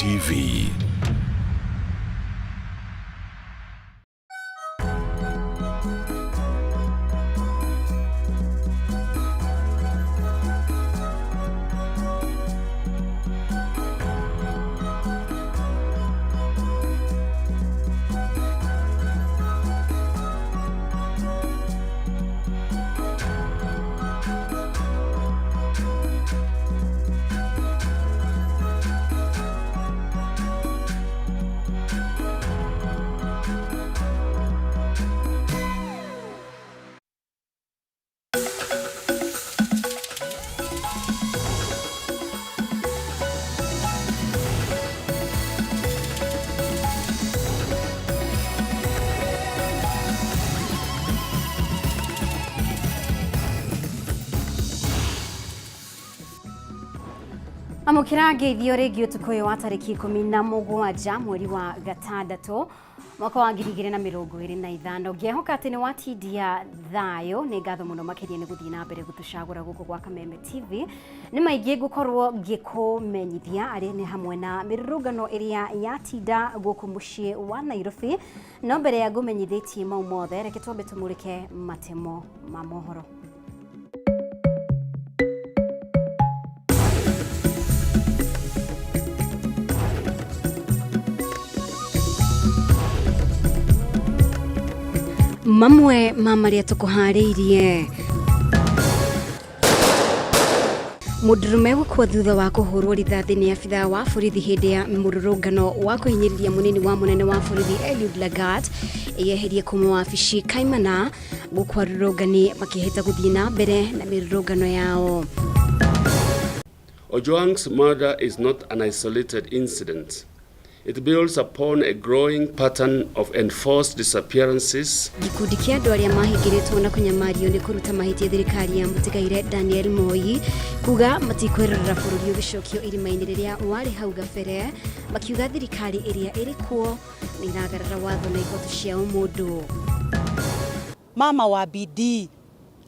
TV. Amũkĩra ngeithio rĩngĩ ũtukũ ũyũ wa tarĩki 17 mweri wa gatandatũ mwaka wa 2025. Ngĩhoka atĩ nĩ watindia thayũ. Nĩ ngatho mũno makĩria nĩ gũthiĩ na mbere gũtũcagũra gũkũ gwa Kameme TV. Nĩ maingĩ ngũkorwo ngĩkũmenyithia arĩ nĩ hamwe na mĩrũrũngano ĩrĩa yatinda gũkũ mũciĩ wa Nairobi. No mbere ya ngũmenyithĩtie mau mothe, reke twambe tũmũrĩke matemo ma mohoro. Mamwe ma marĩa tũkũharĩirie: mũndũrũme gũkua thutha wa kũhũrwo rithathi nĩ abithaa wa borithi hĩndĩ ya mũrũrũngano wa kũhinyĩrĩria mũnini wa mũnene wa borithi Eliud Lagat eyeherie kuma wabici kaimana, gũkũ arũrũngani makĩhĩta gũthiĩ na mbere na mĩrũrũngano yao. Ojwang's murder is not an isolated incident. It builds upon a growing pattern of enforced disappearances. Gĩkundi kĩa andũ arĩa mahingĩrĩtwo na kũnyamario nĩ kũruta mahĩtia thirikari ya mũtigaire Daniel Moi kuga matikwĩrorera bũrũri ũgĩcokio irima-inĩ rĩrĩa warĩ hau gabere, makiuga thirikari ĩrĩa ĩrĩ kuo nĩ iragarara watho na ihoto cia ũmũndũ. Mama wa bidii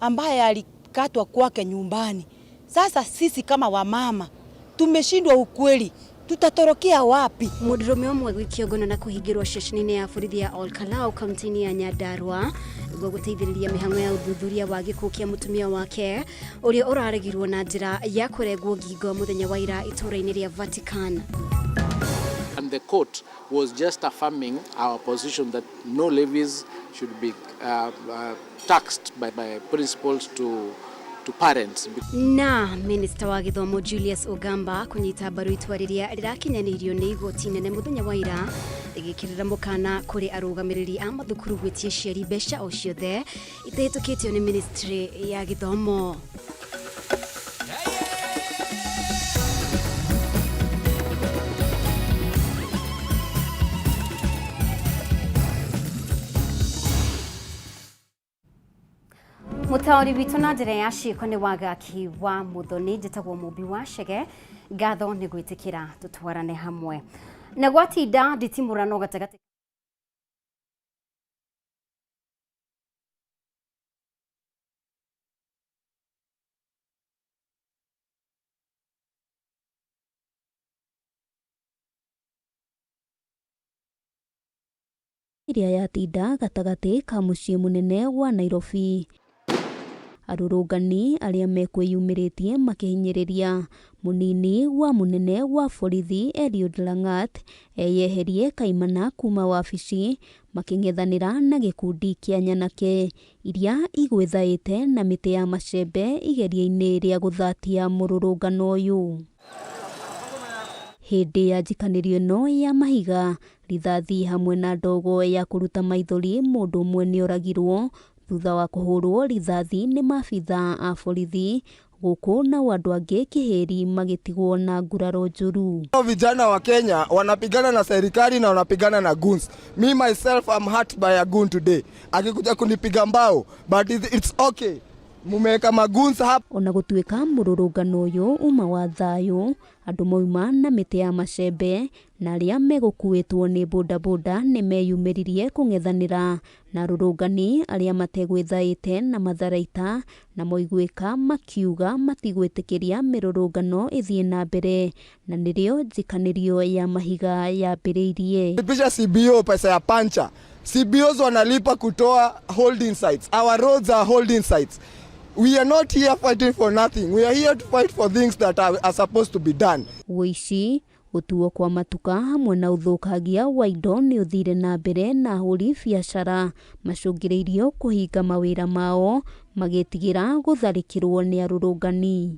ambaye alikatwa kwake nyumbani. Sasa sisi kama wamama tumeshindwa ukweli, tutatorokea wapi? Mũndũrũme ũmwe gwĩkio ngono na kũhingĩrwo ceceni-inĩ ya borithi ya Olkalau kaunti-inĩ ya Nyandarua nĩguo gũteithĩrĩria mĩhang'o ya ũthuthuria wa gĩkuũ kĩa mũtumia wake ũrĩa ũraregirwo na njĩra ya kũrengwo ngingo mũthenya wa ira itũũra-inĩ rĩa Vatican. And the court was just affirming our position that no levies should be taxed by principals to parents. Na minista wa gĩthomo Julius Ogamba kũnyita mbaru itua rĩrĩa rĩrakinyanĩirio nĩ igoti nene mũthenya wa ira rĩgĩkĩrĩra mũkana kũrĩ arũgamĩrĩri a mathukuru gwĩtia aciari mbeca o ciothe itahĩtũkĩtio nĩ ministry ya gĩthomo. Mũtaũri witũ na njĩra ya ciĩko nĩ Wagaki wa Mũthoni. Njĩtagwo Mũmbi wa Cege. Ngatho nĩ gwĩtĩkĩra tũtwarane hamwe na gwatinda nditimũrano gatagatĩ ĩrĩa yatinda gatagatĩ ka mũciĩ mũnene wa Nairobi. Arũrũngani arĩa mekwĩyumĩrĩtie makĩhinyĩrĩria mũnini wa mũnene wa borithi Eliud Langat eyeherie kaimana kuma wabici, makĩng'ethanĩra na gĩkundi kĩa nyanake iria igwĩthaĩte na mĩtĩ ya macembe igeria-inĩ rĩa gũthatia mũrũrũngano ũyũ. Hĩndĩ ya njikanĩrio ĩno ya mahiga, rithathi hamwe na ndogo ya kũruta maithori, mũndũ ũmwe nĩoragirwo thutha wa kũhũrwo rithathi nĩ maabithaa a borithi, gũkũ nao andũ angĩ kĩhĩri magĩtigwo na nguraro njũru. Vijana wa Kenya wanapigana na serikali na wanapigana na goons. Me myself, I'm hurt by a goon today. Akikuja kunipiga mbao, but it's okay. Mumeweka magoons hapa. Ona gũtuĩka mũrũrũngano ũyũ uma wa thayũ, andũ mauma na mĩtĩ ya macembe na arĩa megũkuĩtwo nĩ bodaboda nĩ meyumĩririe kũng'ethanĩra na arũrũngani arĩa mategwĩthaĩte na matharaita na moiguĩka makiuga matigwĩtĩkĩria mĩrũrũngano ĩthiĩ na mbere, na nĩrĩo njikanĩrio ya mahiga yambĩrĩirie. Lipisha CBO pesa ya pancha. CBOs wanalipa kutoa holding sites. Our roads are holding sites. We are not here fighting for nothing. We are here to fight for things that are supposed to be done. Ũici, gũtuo kwa matuka hamwe na ũthũkangia wa indo nĩ ũthire na mbere na ahũri biacara macũngĩrĩirio kũhinga mawĩra mao magĩtigĩra gũtharĩkĩrwo nĩ arũrũngani.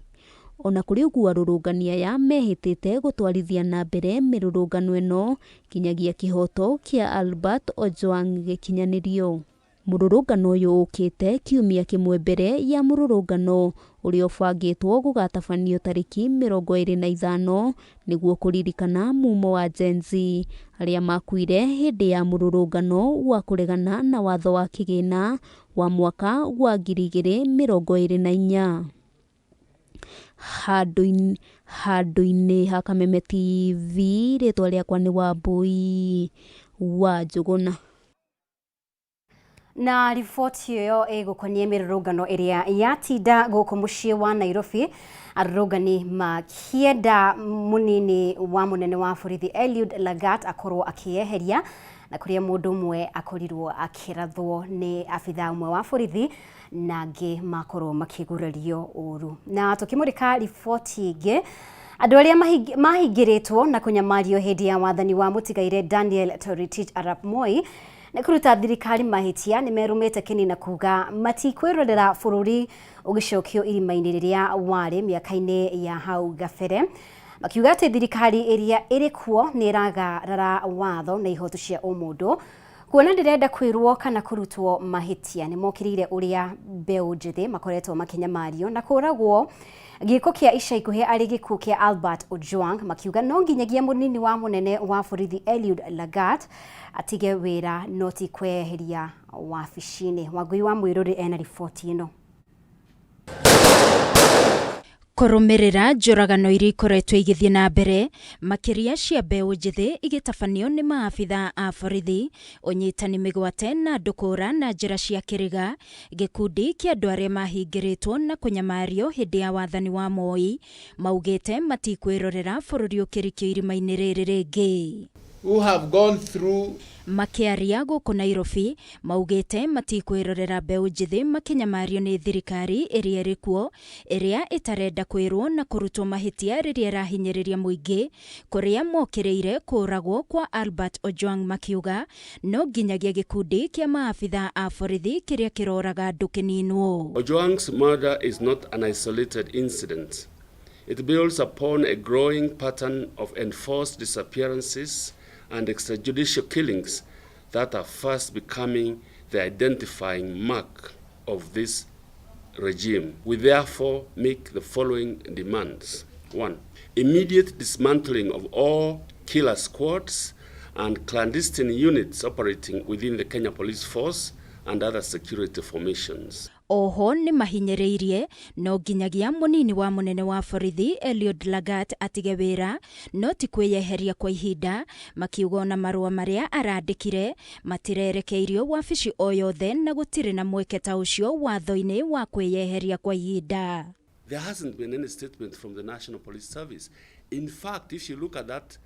Ona kũrĩ ũguo, arũrũngani aya mehĩtĩte gũtwarithia na mbere mĩrũrũngano ĩno kinyagia kĩhoto kĩa Albert Ojwang gĩkinyanĩrio. Mũrũrũngano ũyũ ũkĩte kiumia kĩmwe mbere ya mũrũrũngano ũrĩa ũbangĩtwo gũgatabanio tarĩki 25 nĩguo kũririkana mumo wa Gen Z arĩa makuire hĩndĩ ya mũrũrũngano wa kũregana na watho wa kĩgĩna wa mwaka wa 2024. Handũ-inĩ ha Kameme TV, rĩtwa rĩakwa nĩ Wambui wa Njũgũna. Na riboti ĩyo ĩgũkonie mĩrũrũngano ĩrĩa yatinda gũkũ mũciĩ wa Nairobi, arũrũngani makĩenda mũnini wa mũnene wa borithi Eliud Lagat akorwo akĩeheria, na kũrĩa mũndũ ũmwe akorirwo akĩrathwo nĩ abithaa ũmwe wa borithi na angĩ makorwo makĩgurario ũru. Na tũkĩmũrĩka riboti ĩngĩ, andũ arĩa mahingĩrĩtwo na kũnyamario hĩndĩ ya wathani wa mũtigaire Daniel Toroitich arap Moi nĩ kũruta thirikari mahĩtia nĩ merũmĩte kĩni na kuga matikwĩrorera bũrũri ũgĩcokio irima-inĩ rĩrĩa warĩ mĩaka-inĩ ya hau gabere, makiuga atĩ thirikari ĩrĩa ĩrĩ kuo nĩ ĩragarara watho na ihoto cia ũmũndũ, kuona ndĩrenda kwĩrwo kana kũrutwo mahĩtia. Nĩ mokĩrĩire ũrĩa mbeũ njĩthĩ makoretwo makĩnyamario na kũragwo, gĩko kĩa ica ikuhĩ arĩ gĩkuũ kĩa Albert Ojwang, makiuga no nginyagia mũnini wa mũnene wa borithi Eliud Lagat atige wĩra no ti kweheria wabici-inĩ. Wangui wa Mwĩrũrĩ ena riboti ĩno. Kũrũmĩrĩra njũragano iria ikoretwo igĩthiĩ na mbere, makĩria cia mbeũ njĩthĩ igĩtabanio nĩ maabitha a borithi, ũnyitani mĩgwate na andũ kũũra na njĩra cia kĩrĩga, gĩkundi kĩa andũ arĩa mahingĩrĩtwo na kũnyamario hĩndĩ ya wathani wa Moi maugĩte matikwĩrorera bũrũri ũkĩrikio irima-inĩ rĩrĩ rĩngĩ. Who have gone through Makĩaria gũkũ Nairobi, maugĩte matikwĩrorera mbeũ njĩthĩ makĩnyamario nĩ thirikari ĩrĩa ĩrĩ kuo, ĩrĩa ĩtarenda kwĩrwo na kũrutwo mahĩtia rĩrĩa ĩrahinyĩrĩria mũingĩ, kũrĩa mokĩrĩire kũragwo kwa Albert Ojwang, makiuga no nginyagia gĩkundi kĩa maabitha a borithi kĩrĩa kĩroraga andũ kĩninwo. Ojwang's murder is not an isolated incident. It builds upon a growing pattern of enforced disappearances and extrajudicial killings that are fast becoming the identifying mark of this regime. We therefore make the following demands. 1. Immediate dismantling of all killer squads and clandestine units operating within the Kenya Police Force and other security formations. Oho nĩ mahinyĩrĩirie no nginyagia mũnini wa mũnene wa borithi Eliud Lagat atige wĩra no ti kwĩyeheria kwa ihinda, makiuga ona marũa marĩa arandĩkire matirerekeirio wabici o yothe na gũtirĩ na mweke ta ũcio watho-inĩ wa kwĩyeheria kwa ihinda. There hasn't been any statement from the National Police Service. In fact, if you look at that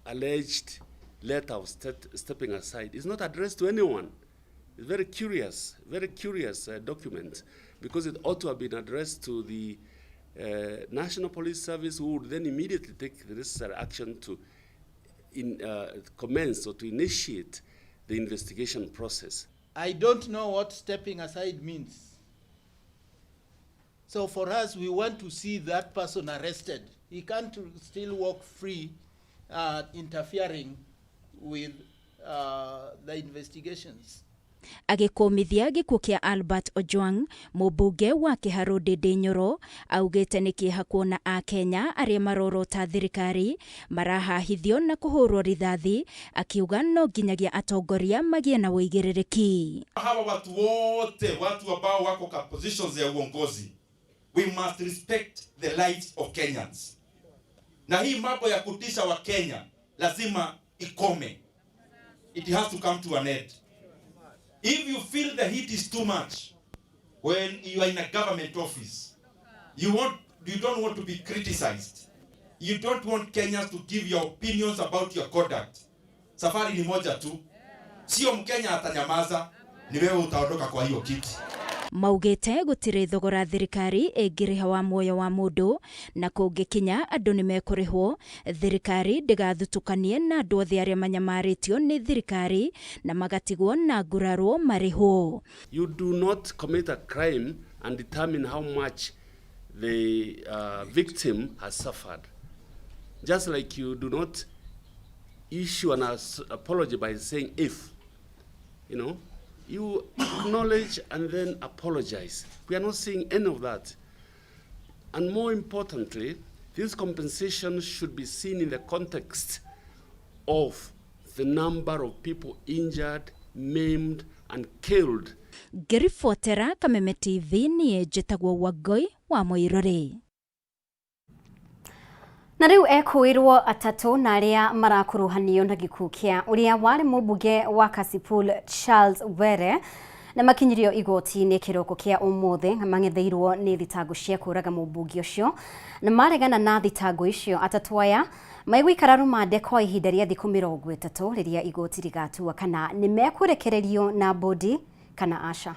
alleged letter of stepping aside, it's not addressed to anyone. It's very curious document, because it ought to have been addressed to the National Police Service, who would then immediately take the necessary action to commence or to initiate the investigation process. I don't know what stepping aside means. So for us, we want to see that person arrested. He can't still walk free, interfering with the investigations. Agĩkũmithia gĩkuũ kĩa Albert Ojwang, mũmbunge wa Kĩharũ Ndindi Nyoro augĩte nĩ kĩeha kuona Akenya arĩa marorota thirikari marahahithio na kũhũrwo rithathi, akiuga no nginyagia atongoria magĩe na ũigĩrĩrĩki. Hawa watu wote, watu ambao wako kwa positions ya uongozi, we must respect the lives of Kenyans. Na hii mambo ya kutisha wa Kenya lazima ikome. It has to come to an end. If you feel the heat is too much when you are in a government office, you don't want to be criticized. You don't want Kenyans to give your opinions about your conduct. Safari ni moja tu. Sio Mkenya atanyamaza, ni wewe utaondoka kwa hiyo kiti. Maugĩte gũtirĩ thogora thirikari ĩngĩrĩha wa muoyo wa mũndũ na kũngĩkinya andũ nĩmekũrĩhwo, thirikari ndĩgathutũkanie na andũ othe arĩa manyamarĩtio nĩ thirikari na magatigwo na nguraro marĩhwo. You do not commit a crime and determine how much the victim has suffered. Just like you do not issue an apology by saying if, you know, you acknowledge and then apologize. We are not seeing any of that. And more importantly, this compensation should be seen in the context of the number of people injured, maimed, and killed. Ngĩribotera Kameme TV niĩ njĩtagwo Wangũi wa Mũirũrĩ. Na rĩu ekũĩrwo atatũ na arĩa marakuruhanio na gĩkuũ kĩa ũrĩa warĩ mũmbunge wa Kasipul Charles Were na makinyirio igoti-inĩ kĩroko kĩa ũmũthĩ mang'etheirwo nĩ thitango cia kũraga mũmbunge ũcio na maregana na thitango icio. Atatũ aya megũikara rũmande kwa ihinda rĩa thikũ 30 rĩrĩa igoti rĩgatua kana nĩ mekũrekererio na bodi kana aca.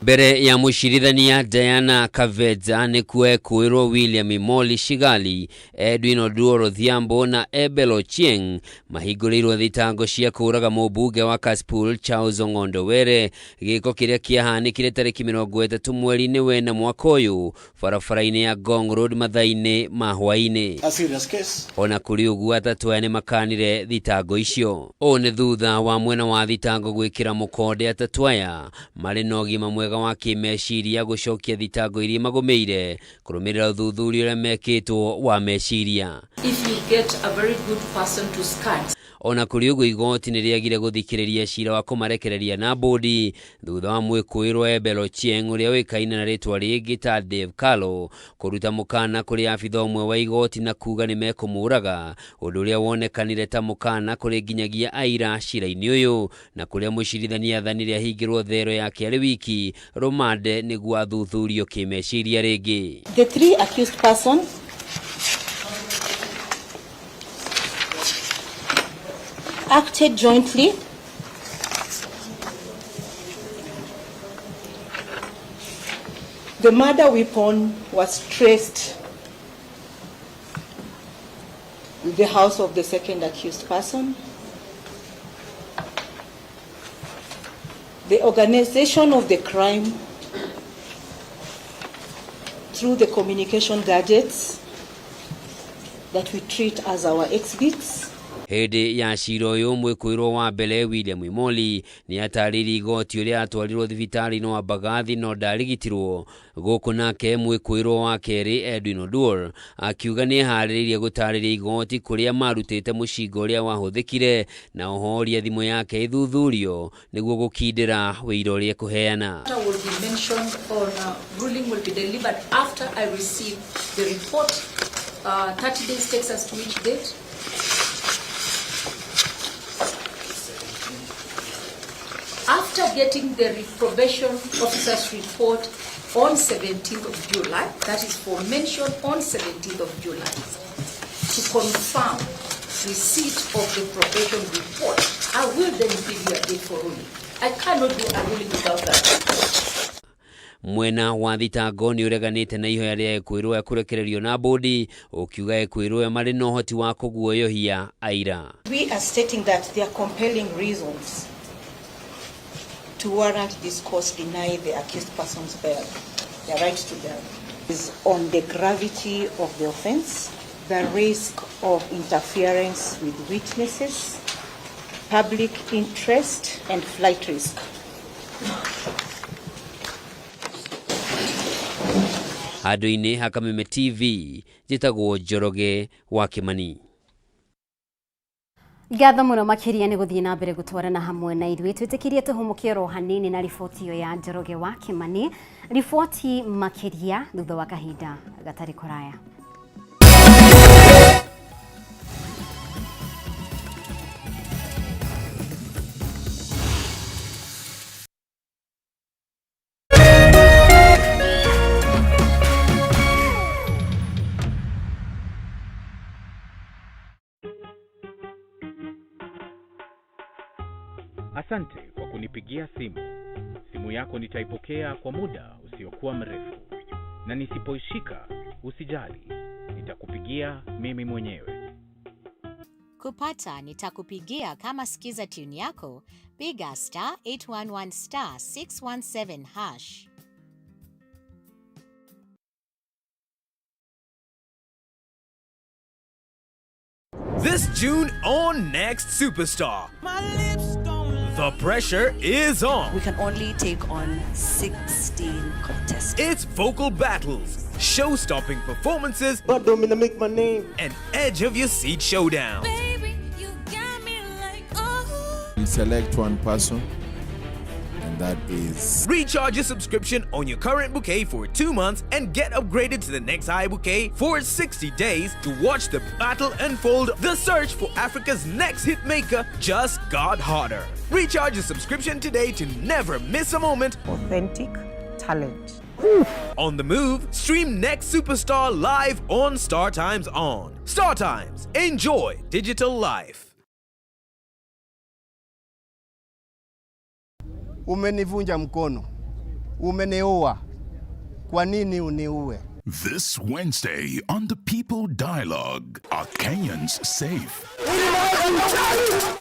Mbere ya mũcirithania Diana Kavedza nĩkuo ekwĩrwo William Moli Shigali, Edwin Oduor Odhiambo na Abel Ochieng mahingũrĩirwo thitango cia kũũraga mũmbunge wa Kasipul Charles Ong'ondo Were, gĩko kĩrĩa kĩahanĩkire tarĩki 30 mweri-inĩ wena mwaka ũyũ barabara-inĩ ya Ngong Road mathaa-inĩ ma hwaĩ-inĩ. Ona kũrĩ ũguo atatũ aya nĩmakanire thitango icio. Ũũ nĩ thutha wa mwena wa thitango gwĩkĩra mũkonde atatũ aya marĩ na ũgima mwega wa kĩmeciria gũcokia thitango iria magũmĩire kũrũmĩrĩra ũthuthuria ũrĩa mekĩtwo wa meciria. If you get a very good person to scan. Ona kũrĩ ũguo igoti nĩ rĩagire gũthikĩrĩria cira wa kũmarekereria na bodi thutha wa mwĩkũĩrwo Abel Ochieng ũrĩa ũĩkaine na rĩtwa rĩngĩ ta Dave Carlo kũruta mũkana kũrĩ abitha ũmwe wa igoti na kuga nĩ mekũmũraga, ũndũ ũrĩa wonekanire ta mũkana kũrĩ nginyagia aira cira-inĩ ũyũ na kũrĩa mũcirithania athanire ahingĩrwo thero yake arĩ wiki rũmande nĩguo athuthurio kĩmeciria rĩngĩ. The three accused persons acted jointly The murder weapon was traced with the house of the second accused person. The organization of the crime through the communication gadgets that we treat as our exhibits. Hĩndĩ ya cira ũyũ mwĩkũĩrwo wa mbere William Imoli nĩ atarĩirie igoti ũrĩa atwarirwo thibitarĩ-inĩ wa Mbagathi no ndarigitirwo. Gũkũ nake mwĩkũĩrwo wa kerĩ Edwin Oduor akiuga nĩ eharĩrĩirie gũtarĩria igoti kũrĩa marutĩte mũcinga ũrĩa wahũthĩkire na ohoria thimũ yake ĩthuthurio nĩguo gũkindĩra wĩira ũrĩa ekũheana. Will be mentioned on ruling will be delivered after I receive the report. 30 days takes us to which date? After getting the probation officer's report on 17th of July, that is for mention on 17th of July, to confirm receipt of the probation report, I will then give you a date for ruling. I cannot do a ruling without that report. Mwena wa thitango nĩ ũreganĩte na ihoya rĩa ekwĩrwo ya kũrekererio na bodi ũkiuga ekwĩrwo marĩ na ũhoti wa kũguoyohia aira. We are stating that there are compelling reasons to warrant this court deny the accused person's bail, their right to bail, is on the gravity of the offense, the risk of interference with witnesses, Public interest and flight risk. Handũ-inĩ ha Kameme TV, njĩtagwo Njoroge wa Kĩmani. Ngatho mũno makĩria nĩ gũthiĩ na mbere gũtwarana hamwe na ithuĩ. Twĩtĩkĩrie tũhũmũke oro hanini na riboti ĩyo ya Njoroge wa Kĩmani. Riboti makĩria thutha wa kahinda gatarĩ kũraya. Asante kwa kunipigia simu. Simu yako nitaipokea kwa muda usiokuwa mrefu, na nisipoishika usijali, nitakupigia mimi mwenyewe. Kupata nitakupigia kama skiza tune yako, piga star 811 star 617 hash. This June on Next Superstar. The pressure is on. We can only take on 16 contestants. It's vocal battles, show-stopping performances, make my name, and edge of your seat showdowns. We select one person, and that is Recharge your subscription on your current bouquet for 2 months and get upgraded to the next high bouquet for 60 days to watch the battle unfold. The search for Africa's next hitmaker just got hotter. Recharge your subscription today to never miss a moment. Authentic talent. On the move, stream Next Superstar live on Star Times On. Star Times, enjoy digital life. Umenivunja mkono, umeniua, kwa nini uniue? This Wednesday on The People Dialogue, are Kenyans safe?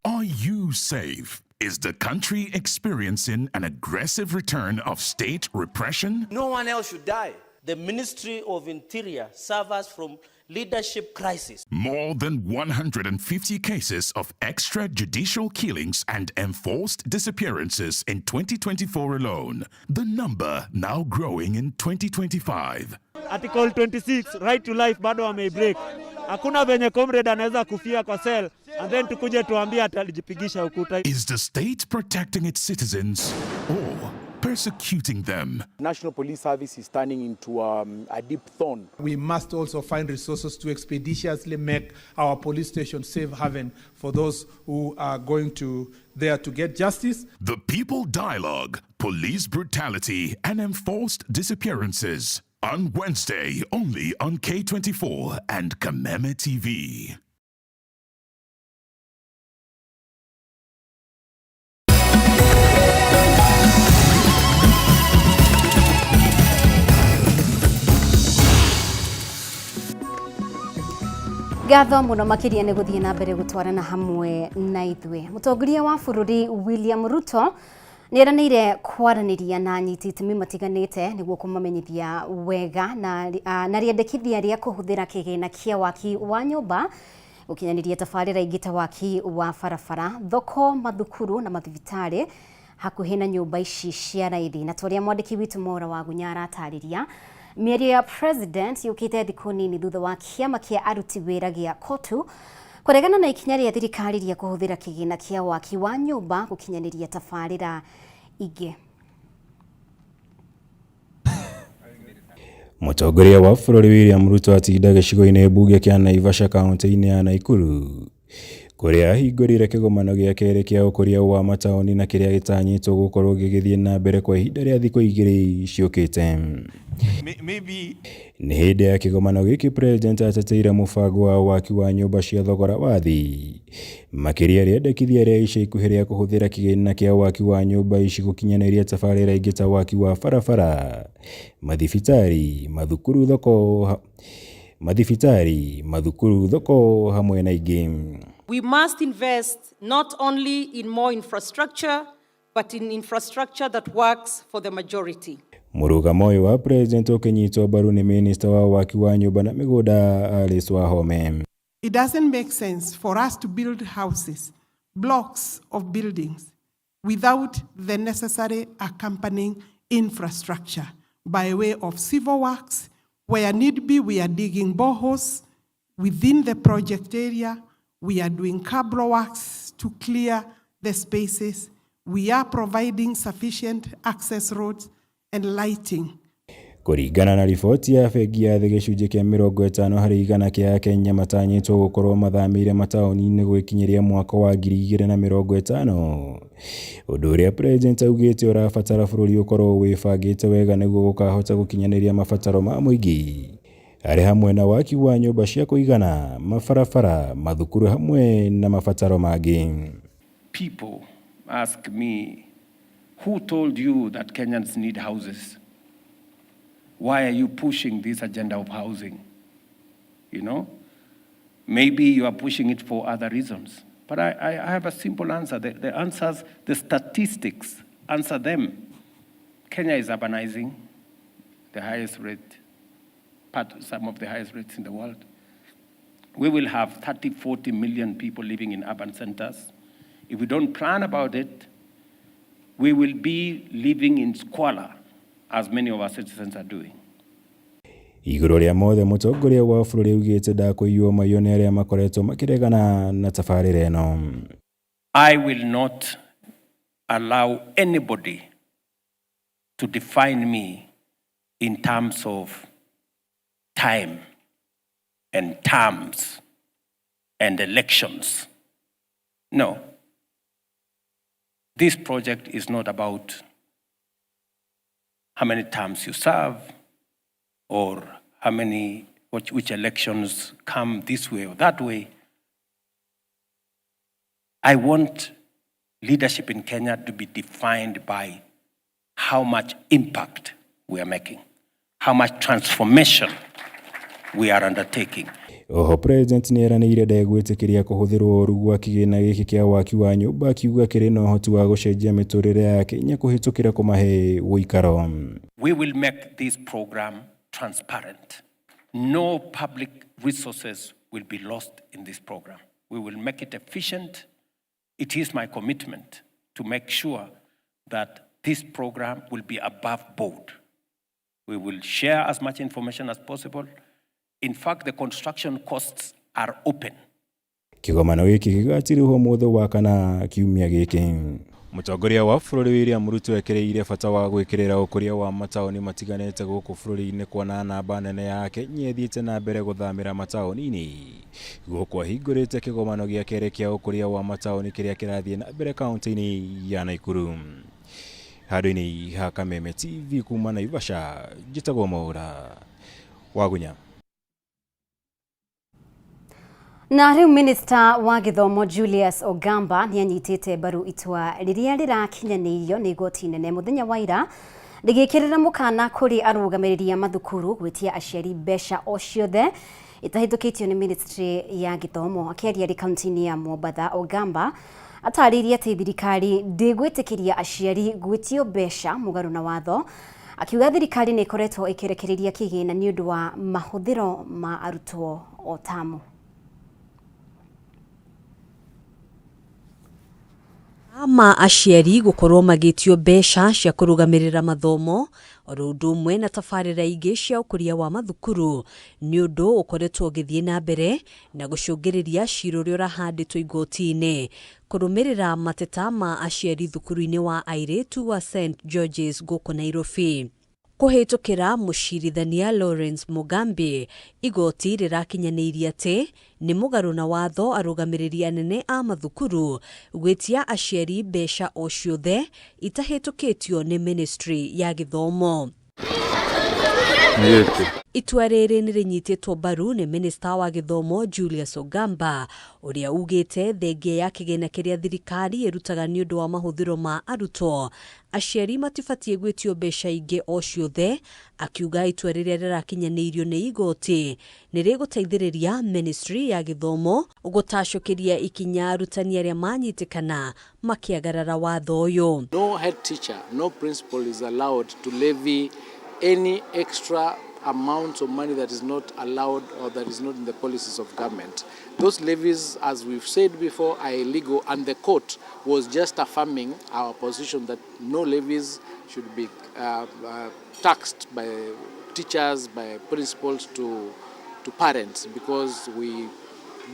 Are you safe? Is the country experiencing an aggressive return of state repression? No one else should die. The Ministry of Interior suffers from leadership crisis. More than 150 cases of extrajudicial killings and enforced disappearances in 2024 alone. The number now growing in 2025. Article 26 right to life bado wameibreak. Hakuna venye comrade anaweza kufia kwa cell and then tukuje tuambie atalijipigisha ukuta. Is the state protecting its citizens or persecuting them? National Police Service is turning into a deep thorn. We must also find resources to expeditiously make our police station safe haven for those who are going to there to get justice. The People Dialogue, Police Brutality and Enforced Disappearances. On Wednesday, only on K24 and Kameme TV. Ngatho mũno makĩria nĩ gũthiĩ na mbere gũtwarana hamwe na ithuĩ. Mũtongoria wa bũrũri William Ruto nĩ eranĩire kwaranĩria na anyiti itemi matiganĩte nĩguo kũmamenyithia wega na, na rĩendekithia rĩa kũhũthĩra kĩgĩna kĩa waki wa nyũmba gũkinyanĩria tabarĩra ingĩ ta waki wa barabara, thoko, mathukuru na mathibitarĩ hakuhĩ na nyũmba ici cia raithi. Na ta ũrĩa mwandĩki witũ Maura Wagunya aratarĩria, mĩario ya president yũkĩte thikũ nini thutha wa kĩama kĩa aruti wĩra gĩa KOTU kũregana na ikinya rĩa thirikari rĩa kũhũthĩra kĩgĩna kĩa waki wa nyũmba gũkinyanĩria tabarĩra ingĩ. Mũtongoria wa bũrũri William Ruto atinda gĩcigo-inĩ mbunge kĩa Naivasha kaunti-inĩ ya Nakuru kũrĩa ahingũrire kĩgomano gĩa kerĩ kĩa ũkũria wa mataũni na kĩrĩa gĩtanyĩtwo gũkorwo gĩgĩthiĩ na mbere kwa ihinda rĩa thikũ 2 ciũkĩte. Nĩ hĩndĩ ya kĩgomano gĩkĩ President ateteire mũbango wa waki wa nyũmba cia thogora wa thĩ, makĩria rĩendekithia rĩa ica ikuhĩ rĩa kũhũthĩra kĩgĩna kĩa waki wa nyũmba ici gũkinyanĩria tabarĩra ingĩ ta waki wa barabara, mathibitarĩ, mathukuru, thoko mathibitarĩ, mathukuru, thoko hamwe na ingĩ. We must invest not only in more infrastructure, but in infrastructure that works for the majority. Mũrũgamo ũyũ wa President ũkĩnyitwo mbaru nĩ minista wa waki wa nyũmba na mĩgũnda Alice Wahome. It doesn't make sense for us to build houses, blocks of buildings without the necessary accompanying infrastructure by way of civil works. Where need be, we are digging boreholes within the project area. We are doing cabro works to clear the spaces. We are providing sufficient access roads and lighting. Kũringana na riboti ya bengi ya thĩ gĩcunjĩ kĩa 50% kĩa akenya matanyĩtwo gũkorwo mathamĩire mataũni-inĩ gwĩkinyĩria mwaka wa 2050, ũndũ ũrĩa President augĩte ũrabatara bũrũri ũkorwo wĩbangĩte wega nĩguo gũkahota gũkinyanĩria mabataro ma mũingĩ arĩ hamwe na waki wa nyũmba cia kũigana, mabarabara, mathukuru hamwe na mabataro mangĩ. People ask me, who told you that Kenyans need houses? Why are you pushing this agenda of housing? You know, maybe you are pushing it for other reasons. But I have a simple answer. The answers, the statistics answer them. Kenya is urbanizing, the highest rate, some of the highest rates in the world. We will have 30, 40 million people living in urban centers. If we don't plan about it, we will be living in squalor, as many of our citizens are doing. Igũrũ rĩa mothe mũtongoria wa bũrũri augĩte ndakũiywo maiyo nĩ arĩa makoretwo makĩregana na tabarĩra ĩno. I will not allow anybody to define me in terms of time and terms and elections. No. This project is not about how many terms you serve or how many, which elections come this way or that way. I want leadership in Kenya to be defined by how much impact we are making, how much transformation we are undertaking. Oho President nĩeranĩire ndegwĩtĩkĩria kũhũthĩrwo ũru gwa kĩgĩna gĩkĩ kĩa waki wa nyũmba akiuga kĩrĩ na ũhoti wa gũcenjia mĩtũrĩre ya Kenya kũhĩtũkĩra kũmahe ũikaro. We will make this program transparent. No public resources will be lost in this program. We will make it efficient. It is my commitment to make sure that this program will be above board. We will share as much information as possible. In fact, the construction costs are open. Kĩgomano gĩkĩ gĩgatirihwo mũthĩ wa kana kiumia gĩkĩ. Mũtongoria wa bũrũri William Ruto ekĩrĩire bata wa gwĩkĩrĩra ũkũria wa mataũni matiganĩte gũkũ bũrũri-inĩ kuona namba nene ya Akenya ĩthiĩte na mbere gũthamĩra mataũni-inĩ. Gũkũ ahingũrĩte kĩgomano gĩa kerĩ kĩa ũkũria wa mataũni kĩrĩa kĩrathiĩ na mbere kaunti-inĩ ya Nakuru. Handũ-inĩ ha Kameme TV kuma Naivasha, njĩtagwo Mwaura Wagunya. Na rĩu Minista wa gĩthomo Julius Ogamba nĩ anyitĩte mbaru itua rĩrĩa rĩrakinyanĩirio nĩ igoti nene mũthenya wa ira rĩgĩkĩrĩra mũkana kũrĩ arũgamĩrĩri a mathukuru gwĩtia aciari mbeca o ciothe itahĩtũkĩtio nĩ ministry ya gĩthomo. Akĩaria arĩ kaunti-inĩ ya Mombatha, Ogamba atarĩirie atĩ thirikari ndĩgwĩtĩkĩria aciari gwĩtio mbeca mũgarũ na watho, akiuga thirikari nĩ ĩkoretwo ĩkĩrekereria kĩgĩna nĩ ũndũ wa mahũthĩro ma arutwo o tamu. Ma aciari gũkorwo magĩtio mbeca cia kũrũgamĩrĩra mathomo oro ũndũ ũmwe na tabarĩra ingĩ cia ũkũria wa mathukuru nĩ ũndũ ũkoretwo ũgĩthiĩ na mbere na gũcũngĩrĩria cira ũrĩa ũrahandĩtwo igoti-inĩ kũrũmĩrĩra mateta ma aciari thukuru-inĩ wa airĩtu wa St George's gũkũ Nairobi. Kũhĩtũkĩra mũcirithania Lawrence Mugambi, igoti rĩrakinyanĩirie atĩ nĩ mũgarũ na watho arũgamĩrĩri anene a mathukuru gwĩtia aciari mbeca o ciothe itahĩtũkĩtio nĩ ministry ya gĩthomo. Itua rĩrĩ nĩ rĩnyitĩtwo mbaru nĩ minista wa gĩthomo Julius Ogamba ũrĩa ugĩte thengia ya kĩgĩna kĩrĩa thirikari ĩrutaga nĩ ũndũ wa mahũthĩro ma arutwo aciari matibatiĩ gwĩtio mbeca ingĩ o ciothe, akiuga itua rĩrĩa rĩrakinyanĩirio nĩ igoti nĩ rĩgũteithĩrĩria ministry ya gĩthomo gũtacũkĩria ikinya arutani arĩa manyitĩkana makĩagarara watho ũyũ. No head teacher, no principal is allowed to levy any extra amounts of money that is not allowed or that is not in the policies of government. Those levies, as we've said before, are illegal, and the court was just affirming our position that no levies should be taxed by teachers, by principals to parents, because we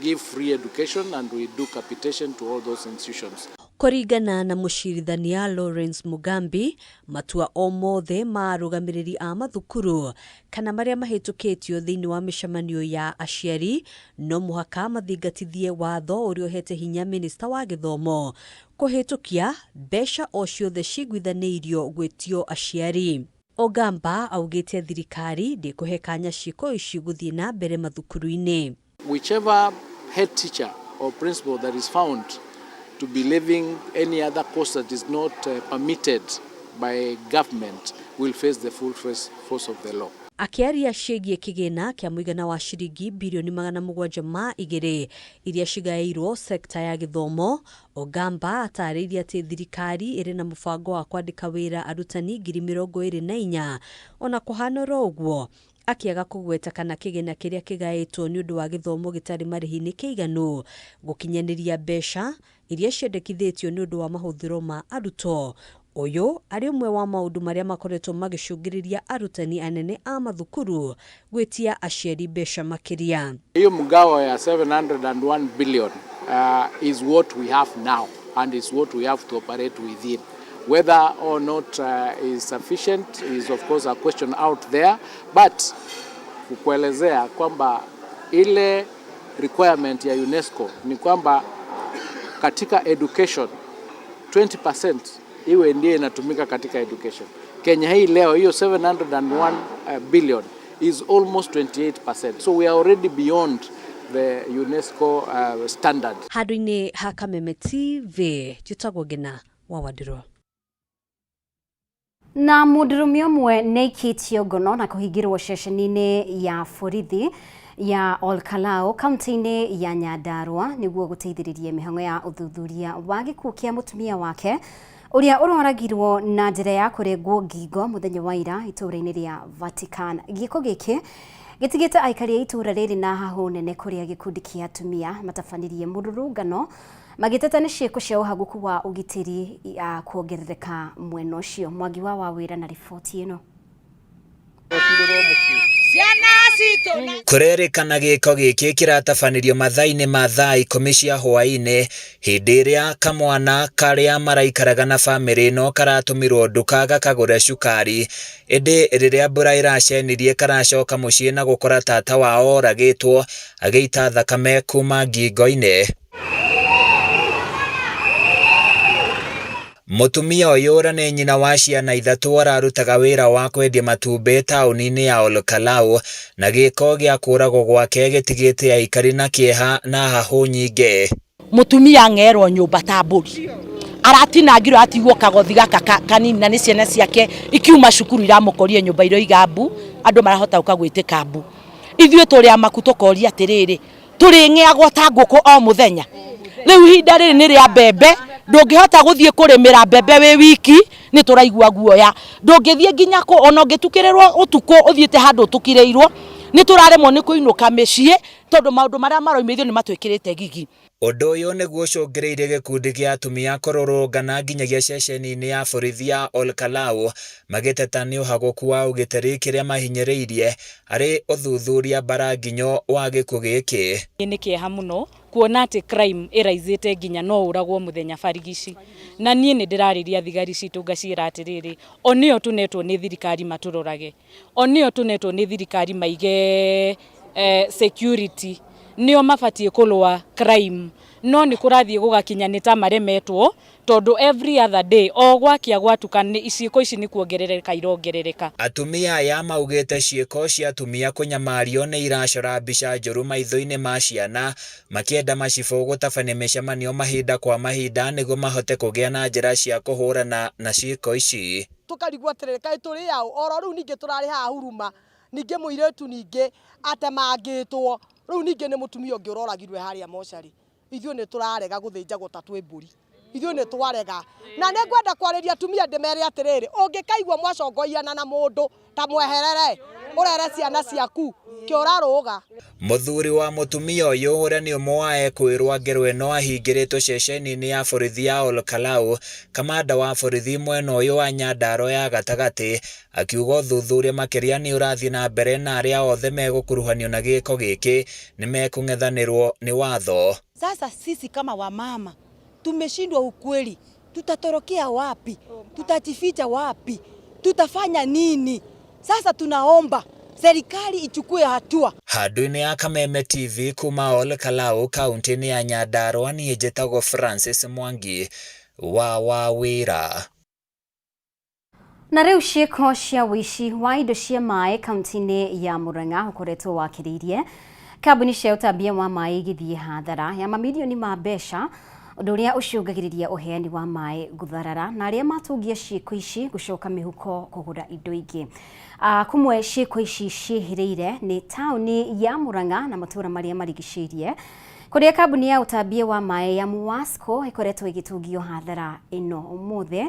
give free education and we do capitation to all those institutions. Kũringana na mũcirithania Lawrence Mugambi, matua o mothe ma arũgamĩrĩri a mathukuru kana marĩa mahĩtũkĩtio thĩinĩ wa mĩcemanio ya aciari no mũhaka mathingatithie watho ũrĩa ũhete hinya minista wa gĩthomo kũhĩtũkia mbeca o ciothe ciguithanĩirio gwĩtio aciari. Ogamba augĩte thirikari ndĩkũhe kanya ciĩko ici gũthiĩ na mbere mathukuru-inĩ. Whichever head teacher or principal that is found to be levying any other cost that is not permitted by government will face the full force of the law. Akĩaria ciĩgiĩ kĩgĩna kĩa mũigana wa ciringi birioni 702 iria cigaĩirwo sekta ya gĩthomo, Ogamba atarĩirie atĩ thirikari ĩrĩ na mũbango wa kwandĩka wĩra arutani 24,000 ona kũhana oro ũguo akĩaga kũgweta kana kĩgĩna kĩrĩa kĩgaĩtwo nĩ ũndũ wa gĩthomo gĩtarĩ marĩhi nĩ kĩiganu gũkinyanĩria mbeca iria ciendekithĩtio nĩ ũndũ wa mahũthĩro ma arutwo. Ũyũ arĩ ũmwe wa maũndũ marĩa makoretwo magĩcũngĩrĩria arutani anene a mathukuru gwĩtia aciari mbeca makĩria. Hiyo mgao ya 701 billion is what we have now and is what we have to operate within. Whether or not is sufficient is of course a question out there, but kukuelezea kwamba ile requirement ya UNESCO ni kwamba katika education 20% iwe ndiye inatumika katika education. Kenya hii leo hiyo 701 billion is almost 28%. So we are already beyond the UNESCO standard. Handũ-inĩ ha Kameme TV, njĩtagwo Ngina wa Wandirũ. Na mũndũrũme ũmwe nĩ aikĩtio ngono na kũhingĩrwo ceceni-inĩ ya borithi ya Olkalou kaunti-inĩ ya Nyandarua nĩguo gũteithĩrĩria mĩhang'o ya ũthuthuria wa gĩkuũ kĩa mũtumia wake ũrĩa ũroragirwo na njĩra ya kũrengwo ngingo mũthenya wa ira itũũra-inĩ rĩa Vatican. Gĩko gĩkĩ gĩtigĩte aikari a itũũra rĩrĩ na hahũ nene kũrĩa gĩkundi kĩa atumia matabanirie mũrũrũngano magĩteta nĩ ciĩko cia ũhagũku wa ũgitĩri kuongerereka mwena ũcio. Mwangi wa Wawĩra na riboti ĩno. Kũrerĩkana gĩko gĩkĩ kĩratabanirio mathaa-inĩ ma thaa 10 cia hwaĩ-inĩ hĩndĩ ĩrĩa kamwana karĩa maraikaraga na bamĩrĩ ĩno karatũmirwo nduka gakagũre cukari, ĩndĩ rĩrĩa mbura ĩracenirie karacoka mũciĩ na gũkora tata wao oragĩtwo agĩita thakame kuma ngingo-inĩ. Mũtumia ũyũ ũrĩa nĩ nyina wa ciana ithatũ ararutaga wĩra wa kwendia matumbĩ taũni-inĩ ya Olkalou na gĩko gĩa kũragwo gwake gĩtigĩte aikari na kĩeha na hahũ nyingĩ. Mũtumia ang'erwo nyũmba ta mbũri aratinangirwo atigwo kagothi gaka kanini na nĩ ciana ciake ikiuma cukuru iramũkorie nyũmba iroiga mbu andũ marahota gũka gwĩtĩka mbu. Ithuĩ tũrĩ amaku tũkoria atĩrĩrĩ, tũrĩng'eagwo ta ngũkũ o mũthenya. Rĩu ihinda rĩrĩ nĩ rĩa mbembe, ndũngĩhota gũthiĩ kũrĩmĩra mbembe wĩ wiki nĩ tũraigua guoya, ndũngĩthiĩ nginya kũ ona ũngĩtukĩrĩrwo ũtukũ ũthiĩte handũ ũtukĩrĩirwo nĩ tũraremwo nĩ kũinũka mĩciĩ tondũ maũndũ marĩa maroima ithuĩ nĩ matwĩkĩrĩte gigi. Ũndũ ũyũ nĩguo ũcũngĩrĩirie gĩkundi kĩa atumia kũrũrũngana nginyagia ceceni-inĩ ya borithi ya Olkalou magĩteta nĩ ũhagũku wa ũgitĩri kĩrĩa mahinyĩrĩirie arĩ ũthuthuria mbaranginyo wa gĩkuũ gĩkĩ. Nĩ kĩeha mũno kuona atĩ crime ĩraizĩte nginya no ũragwo mũthenya barigici, na niĩ nĩ ndĩrarĩria thigari citũ ngaciĩra atĩrĩrĩ, o nĩo tũnetwo nĩ thirikari matũrorage, o nĩo tũnetwo nĩ thirikari maige security, nĩo mabatiĩ kũrũa crime, no nĩ kũrathiĩ gũgakinya nĩ ta maremetwo tondũ every other day o gwakia gwatuka nĩ ciĩko ici nĩ kuongerereka irongerereka. Atumia aya maugĩte ciĩko cia atumia kũnyamario nĩ iracora mbica njũru maitho-inĩ ma ciana, makĩenda macibũ gũtabania mĩcemanio mahinda kwa mahinda nĩguo mahote kũgĩa na njĩra cia kũhũrana na ciĩko ici. Tũkarigwo atĩrĩrĩ, kaĩ tũrĩ aũ? Oro rĩu ningĩ tũrarĩ haha huruma, ningĩ mũirĩtu ningĩ atemangĩtwo, rĩu ningĩ nĩ mũtumia ũngĩ ũroragirwe harĩa mocarĩ. Ithuĩ nĩ tũrarega gũthĩnjagwo ta twĩ mbũri, ithuĩ nĩ twarega. Na nĩ ngwenda kwarĩria atumia ndĩmere atĩrĩrĩ, ũngĩkaigua mwacongoiana na mũndũ ta mweherere, Ũrere ciana ciaku kĩ ũrarũga. Mũthuri wa mũtumia ũyũ ũrĩa nĩ ũmwe wa ekũĩrwo a ngero ĩno ahingĩrĩtwo ceceni-inĩ ya borithi ya Ol Kalou, kamanda wa borithi mwena ũyũ wa Nyandarua ya gatagatĩ akiuga ũthuthuria makĩria nĩ ũrathiĩ na mbere na arĩa othe megũkuruhanio na gĩko gĩkĩ nĩ mekũng'ethanĩrwo nĩ watho. Sasa sisi kama wamama tumeshindwa ukweli, tutatorokea wapi? Tutajificha wapi? Tutafanya nini? Sasa tunaomba serikali ichukue hatua. Handũ-inĩ ya Kameme TV kuma Ol Kalou kaunti-inĩ ya Nyandarua niĩ njĩtagwo Francis Mwangi wa Wawĩra. Na rĩu ciĩko cia ũici wa indo cia maĩ kaunti-inĩ ya Murang'a ũkoretwo wakĩrĩirie kambuni cia ũtambia wa maĩ igĩthiĩ hathara ya mamirioni ma mbeca, ũndũ ũrĩa ũcũngagĩrĩria ũheani wa maĩ gũtharara na arĩa matungia ciĩko ici gũcoka mĩhuko kũgũra indo ingĩ. Kũmwe ciĩko ici ciĩhĩrĩire nĩ taũni ya Murang'a na matũũra marĩa marigicĩirie, kũrĩa kambuni ya ũtambia wa maĩ ya Muwasco ĩkoretwo ĩgĩtungio hathara ĩno. Ũmũthĩ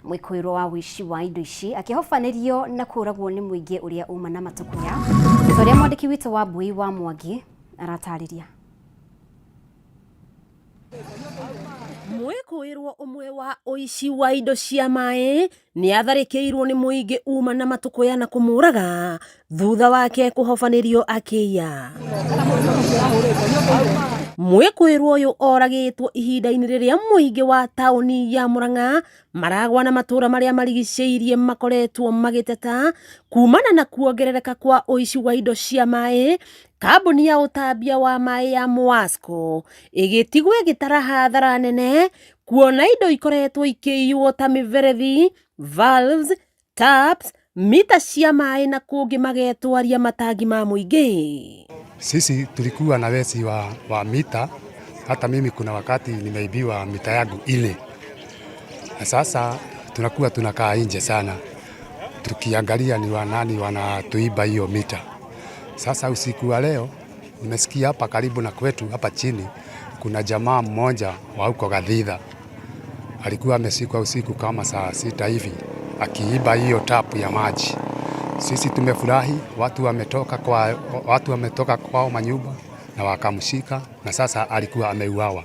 mwĩkũĩrwo wa ũici wa indo ici akĩhobanĩrio na kũũragwo nĩ mũingĩ ũrĩa uma na matũkũya, ta ũrĩa mwandĩki witũ wa Mbui wa Mwangi aratarĩria. Mwĩkũĩrwo ũmwe wa ũici wa indo cia maĩ nĩ atharĩkĩirwo nĩ mũingĩ uma na matũkũya na kũmũraga thutha wake kũhobanĩrio akĩiya. Mwĩkũĩrwo ũyũ oragĩtwo ihinda-inĩ rĩrĩa mũingĩ wa taũni ya Murang'a maragwa na matũũra marĩa marigicĩirie makoretwo magĩteta kumana na kuongerereka kwa ũici wa indo cia maĩ. Kambuni ya ũtambia wa maĩ ya Muwasco ĩgĩtigwo ĩgĩtara hathara nene kuona indo ikoretwo ikĩiywo ta mĩberethi, valves, taps, mita cia maĩ na kũngĩ magetwaria matangi ma mũingĩ. Sisi tulikuwa na wezi wa mita. Hata mimi kuna wakati nimeibiwa mita yangu ile. Na sasa tunakuwa tunakaa nje sana tukiangalia ni wanani wanatuiba hiyo mita. Sasa usiku wa leo nimesikia hapa karibu na kwetu hapa chini kuna jamaa mmoja wa huko Gathitha alikuwa ameshikwa usiku kama saa 6 hivi akiiba hiyo tapu ya maji. Sisi tumefurahi, watu wametoka kwao manyumba na wakamshika, na sasa alikuwa ameuawa.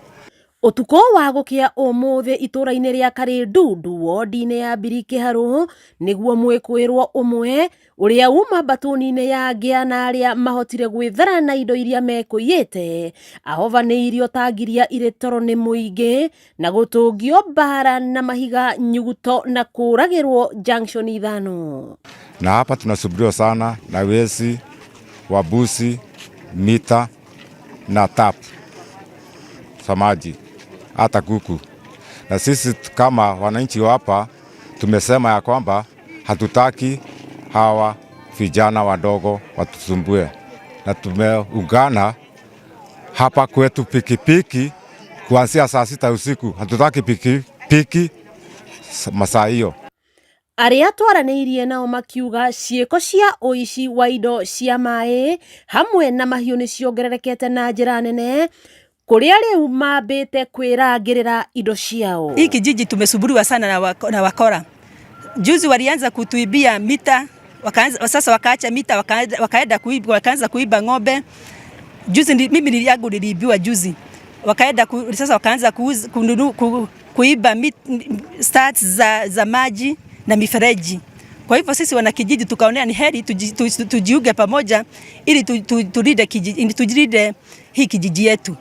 Ũtukũ wa gũkĩa ũmũthĩ itũũra-inĩ rĩa Karĩndundu wodi-inĩ ya Mbirikĩharũ nĩguo mwĩkũĩrwo ũmwe ũrĩa uma mbatũni-inĩ ya ngĩa na arĩa mahotire gwĩthara na indo iria mekũiyĩte ahovanĩirio ta ngiria irĩ toro nĩ mũingĩ na gũtũngio mbara na mahiga nyuguto na kũũragĩrwo junction 5. Na hapa tunasubiriwa sana na wezi wa busi, mita na tap za maji, hata kuku. Na sisi kama wananchi wa hapa tumesema ya kwamba hatutaki hawa vijana wadogo watusumbue, na tumeungana hapa kwetu pikipiki kuanzia saa 6 usiku. Hatutaki pikipiki masaa hiyo. Arĩa twaranĩirie nao makiuga ciĩko cia ũici wa indo cia maĩ hamwe na mahiũ nĩ ciongererekete na njĩra nene kũrĩa rĩu mambĩte kwĩrangĩrĩra indo ciao. Hii kijiji tumesuburiwa sana na wakora. Juzi walianza kutuibia mita, sasa wakaacha mita, wakaenda kuiba, wakaanza kuiba ng'ombe. Juzi mimi niliangu niliibiwa juzi. Wakaenda sasa wakaanza kuiba stats za maji na mifereji. Kwa hivyo sisi wanakijiji tukaonea ni heri tujiunge pamoja ili tulinde hii kijiji yetu.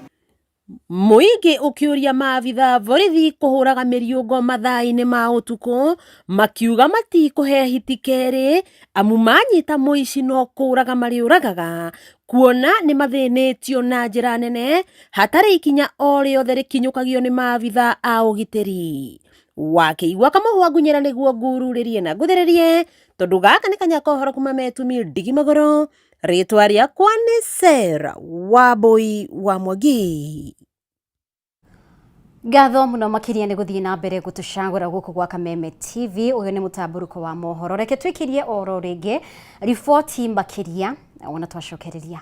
Mũingĩ ũkĩũria maabitha borithi kũhũraga mĩriũngo mathaa-inĩ ma ũtukũ makiuga matikũhe hiti kerĩ amu manyita mũici no kũũraga marĩũragaga kuona nĩ mathĩnĩtio na njĩra nene hatarĩ ikinya o rĩothe rĩkinyũkagio nĩ maabitha a ũgitĩri. Wakĩigua kamũhwa ngunyĩra nĩguo ngururĩrie na ngũthĩrĩrie tondũ gaka nĩ kanya ka ũhoro kuma metumi ndigi magũrũ. Rĩtwa rĩakwa nĩ Sarah Wambui wa Mwangi. Ngatho mũno makĩria nĩ gũthiĩ na mbere gũtũcagũra gũkũ gwa Kameme TV. Ũyũ nĩ mũtambũrũko wa mohoro. Reke twĩkĩrie oro rĩngĩ riboti makĩria wona twacokereria.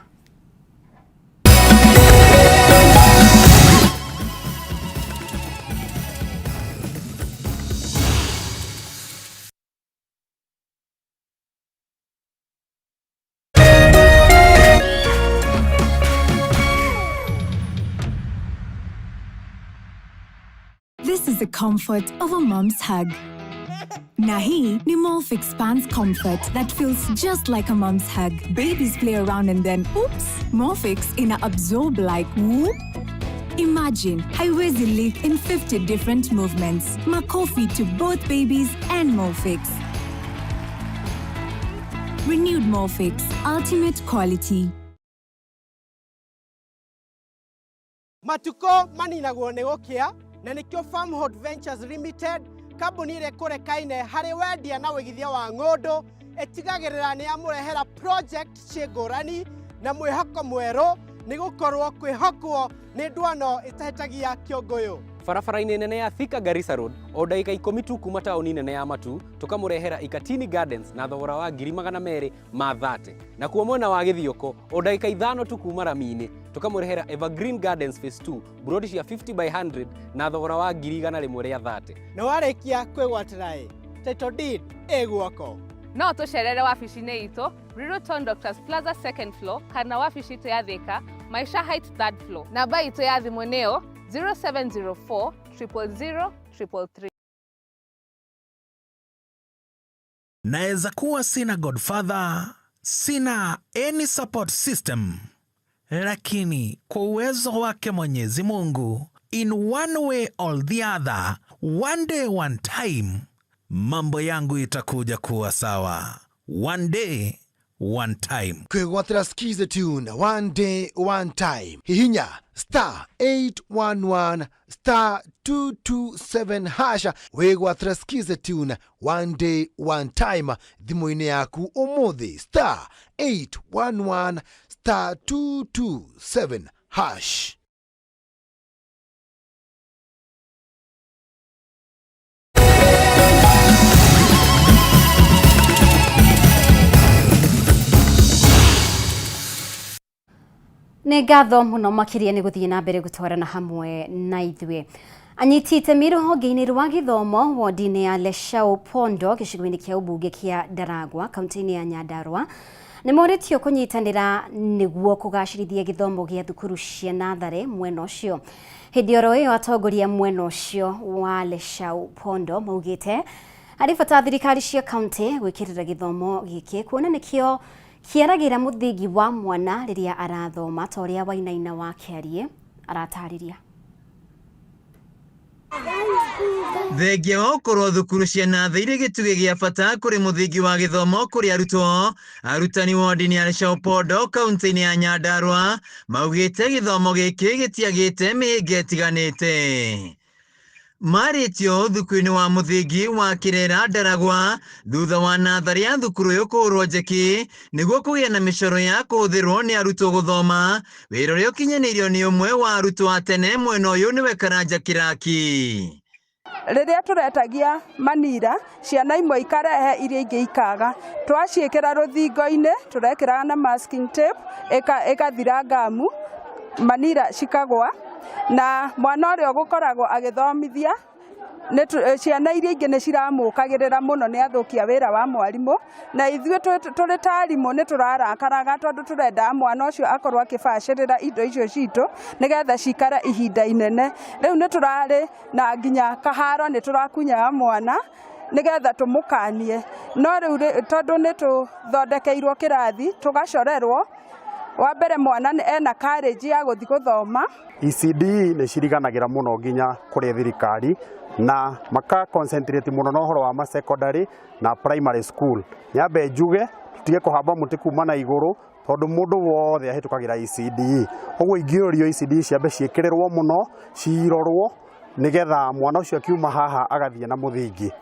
This is the comfort of a mom's hug. Na hii ni Molfix Pants Comfort that feels just like a mom's hug. Babies play around and then oops, Molfix ina absorb like whoop. Imagine haiwezi leak in 50 different movements. Makofi to both babies and Molfix. Renewed Molfix, ultimate quality. Matuko maninagwo nĩ gũkĩa na nĩkĩo Farmhold Ventures Limited, kambuni ĩrĩa ĩkũrekaine harĩ wendia na wĩigithia wa ng'ũndũ, ĩtigagĩrĩra nĩ yamũrehera project ciĩ ngũrani na mwĩhoko mwerũ, nĩ gũkorwo kwĩhokwo nĩ ndwano ĩtahĩtagia kĩũngũyũ. Barabara-inĩ nene ya Thika Garissa Road, o ndagĩka 10 tu kuma taũni nene ya Matu, tũkamũrehera Ikatini Gardens na thogora wa 230,000. Nakuo mwena wa Gĩthioko, o ndagĩka 5 tu kuma rami-inĩ, tũkamũrehera Evergreen Gardens Phase 2, buroti cia 50 by 100 na thogora wa 130,000. Na warĩkia kwĩgwatĩra ĩ title deed ĩ guoko. No tũcerere wabici-inĩ itũ Riruton Doctors Plaza second floor, kana wabici itũ ya Thika, Maisha Heights third floor. Namba itũ ya thimũ nĩyo 0704 000 333. Naweza kuwa sina godfather, sina any support system, lakini kwa uwezo wake Mwenyezi Mungu, in one way or the other, one day one time, mambo yangu itakuja kuwa sawa. One day one time. Kwĩgwatĩra Skiza tune one day one time, hihinya star 811 star 227 hasha, wĩgwatĩra Skiza tune one day one time thimũ-inĩ yaku ũmũthĩ, star 811 star 227 hash. Nĩ ngatho mũno makĩria nĩ gũthiĩ na mbere gũtwarana hamwe na ithuĩ. Anyiti itemi rũhonge-inĩ rwa gĩthomo wodi-inĩ ya Leshau Pondo gĩcigo-inĩ kĩa ũmbunge kĩa Ndaragwa kaunti-inĩ ya Nyandarua nĩ morĩtio kũnyitanĩra nĩguo kũgacĩrithia gĩthomo gĩa thukuru cia natharĩ mwena ũcio. Hĩndĩ oro ĩyo, atongoria mwena ũcio wa Leshau Pondo maugĩte harĩ bata thirikari cia kaunti gwĩkĩrĩra gĩthomo gĩkĩ, kuona nĩkĩo kĩaragĩra mũthingi wa mwana rĩrĩa arathoma, ta ũrĩa Wainaina wa Kĩarie aratarĩria. Thengia wa gũkorwo thukuru cia nathĩ irĩ gĩtugĩ gĩa bata kũrĩ mũthingi wa gĩthomo kũrĩ arutwo, arutani wodi-inĩ ya Leshau Pondo kaunti-inĩ ya Nyandarua maugĩte gĩthomo gĩkĩ gĩtiagĩte mĩhĩnga ĩtiganĩte. Marĩtio thukuru-inĩ wa mũthingi wa Kĩrera Ndaragwa thutha wa natharĩ ya thukuru ũyũ kũhũrwo njeki nĩguo kũgĩe na mĩcoro ya kũhũthĩrwo nĩ arutwo gũthoma, wĩra ũrĩa ũkinyanĩirio nĩ ũmwe wa arutwo a tene mwena ũyũ, nĩwe Karanja Kĩraki. Rĩrĩa tũretagia manira, ciana imwe ikarehe, iria ingĩ ikaga. Twaciĩkĩra rũthingo-inĩ, tũrekĩraga na masking tape, ĩgathira ngamu, manira cikagwa, na mwana ũrĩa ũgũkoragwo agĩthomithia, ciana iria ingĩ nĩ ciramũkagĩrĩra mũno, nĩ athũkia wĩra wa mwarimũ. Na ithuĩ tũrĩ ta arimũ nĩ tũrarakaraga, tondũ tũrendaga mwana ũcio akorwo akĩbacĩrĩra indo icio citũ nĩgetha cikare ihinda inene. Rĩu nĩ tũrarĩ na nginya kaharo, nĩ tũrakunyaga mwana nĩgetha tũmũkanie. No rĩu tondũ nĩ tũthondekeirwo kĩrathi, tũgacorerwo, wa mbere mwana ena courage ya gũthiĩ gũthoma. ECD nĩ ciriganagĩra mũno nginya kũrĩ thirikari na maka concentrate mũno na ũhoro wa ma secondary na primary school. Nyambe njuge tutige kũhamba mũtĩ kuma na igũrũ, tondũ mũndũ wothe ahĩtũkagĩra ECD. Ũguo ingĩũrio, ECD ciambe ciĩkĩrĩrwo mũno, cirorwo, nĩgetha mwana ũcio akiuma haha agathiĩ na mũthingi.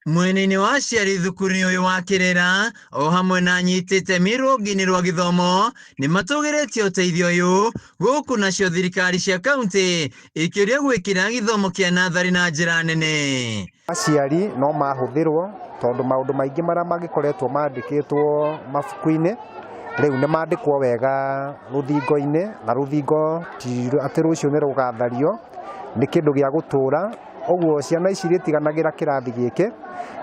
Mwena-inĩ wa aciari thukuru-inĩ ũyũ wa Kĩrera o hamwe na anyiti itemi rũhonge-inĩ rwa gĩthomo nĩ matũgĩrĩtie ũteithio ũyũ, gũkũ nacio thirikari cia kaunti ikĩũria gwĩkĩra gĩthomo kĩa natharĩ na njĩra nene. Aciari no mahũthĩrwo, tondũ maũndũ maingĩ marĩa mangĩkoretwo mandĩkĩtwo mabuku-inĩ rĩu nĩ mandĩkwo wega rũthingo-inĩ, na rũthingo ti atĩ rũciũ nĩ rũgathario, nĩ kĩndũ gĩa gũtũra. Ũguo ciana ici irĩtiganagĩra kĩrathi gĩkĩ,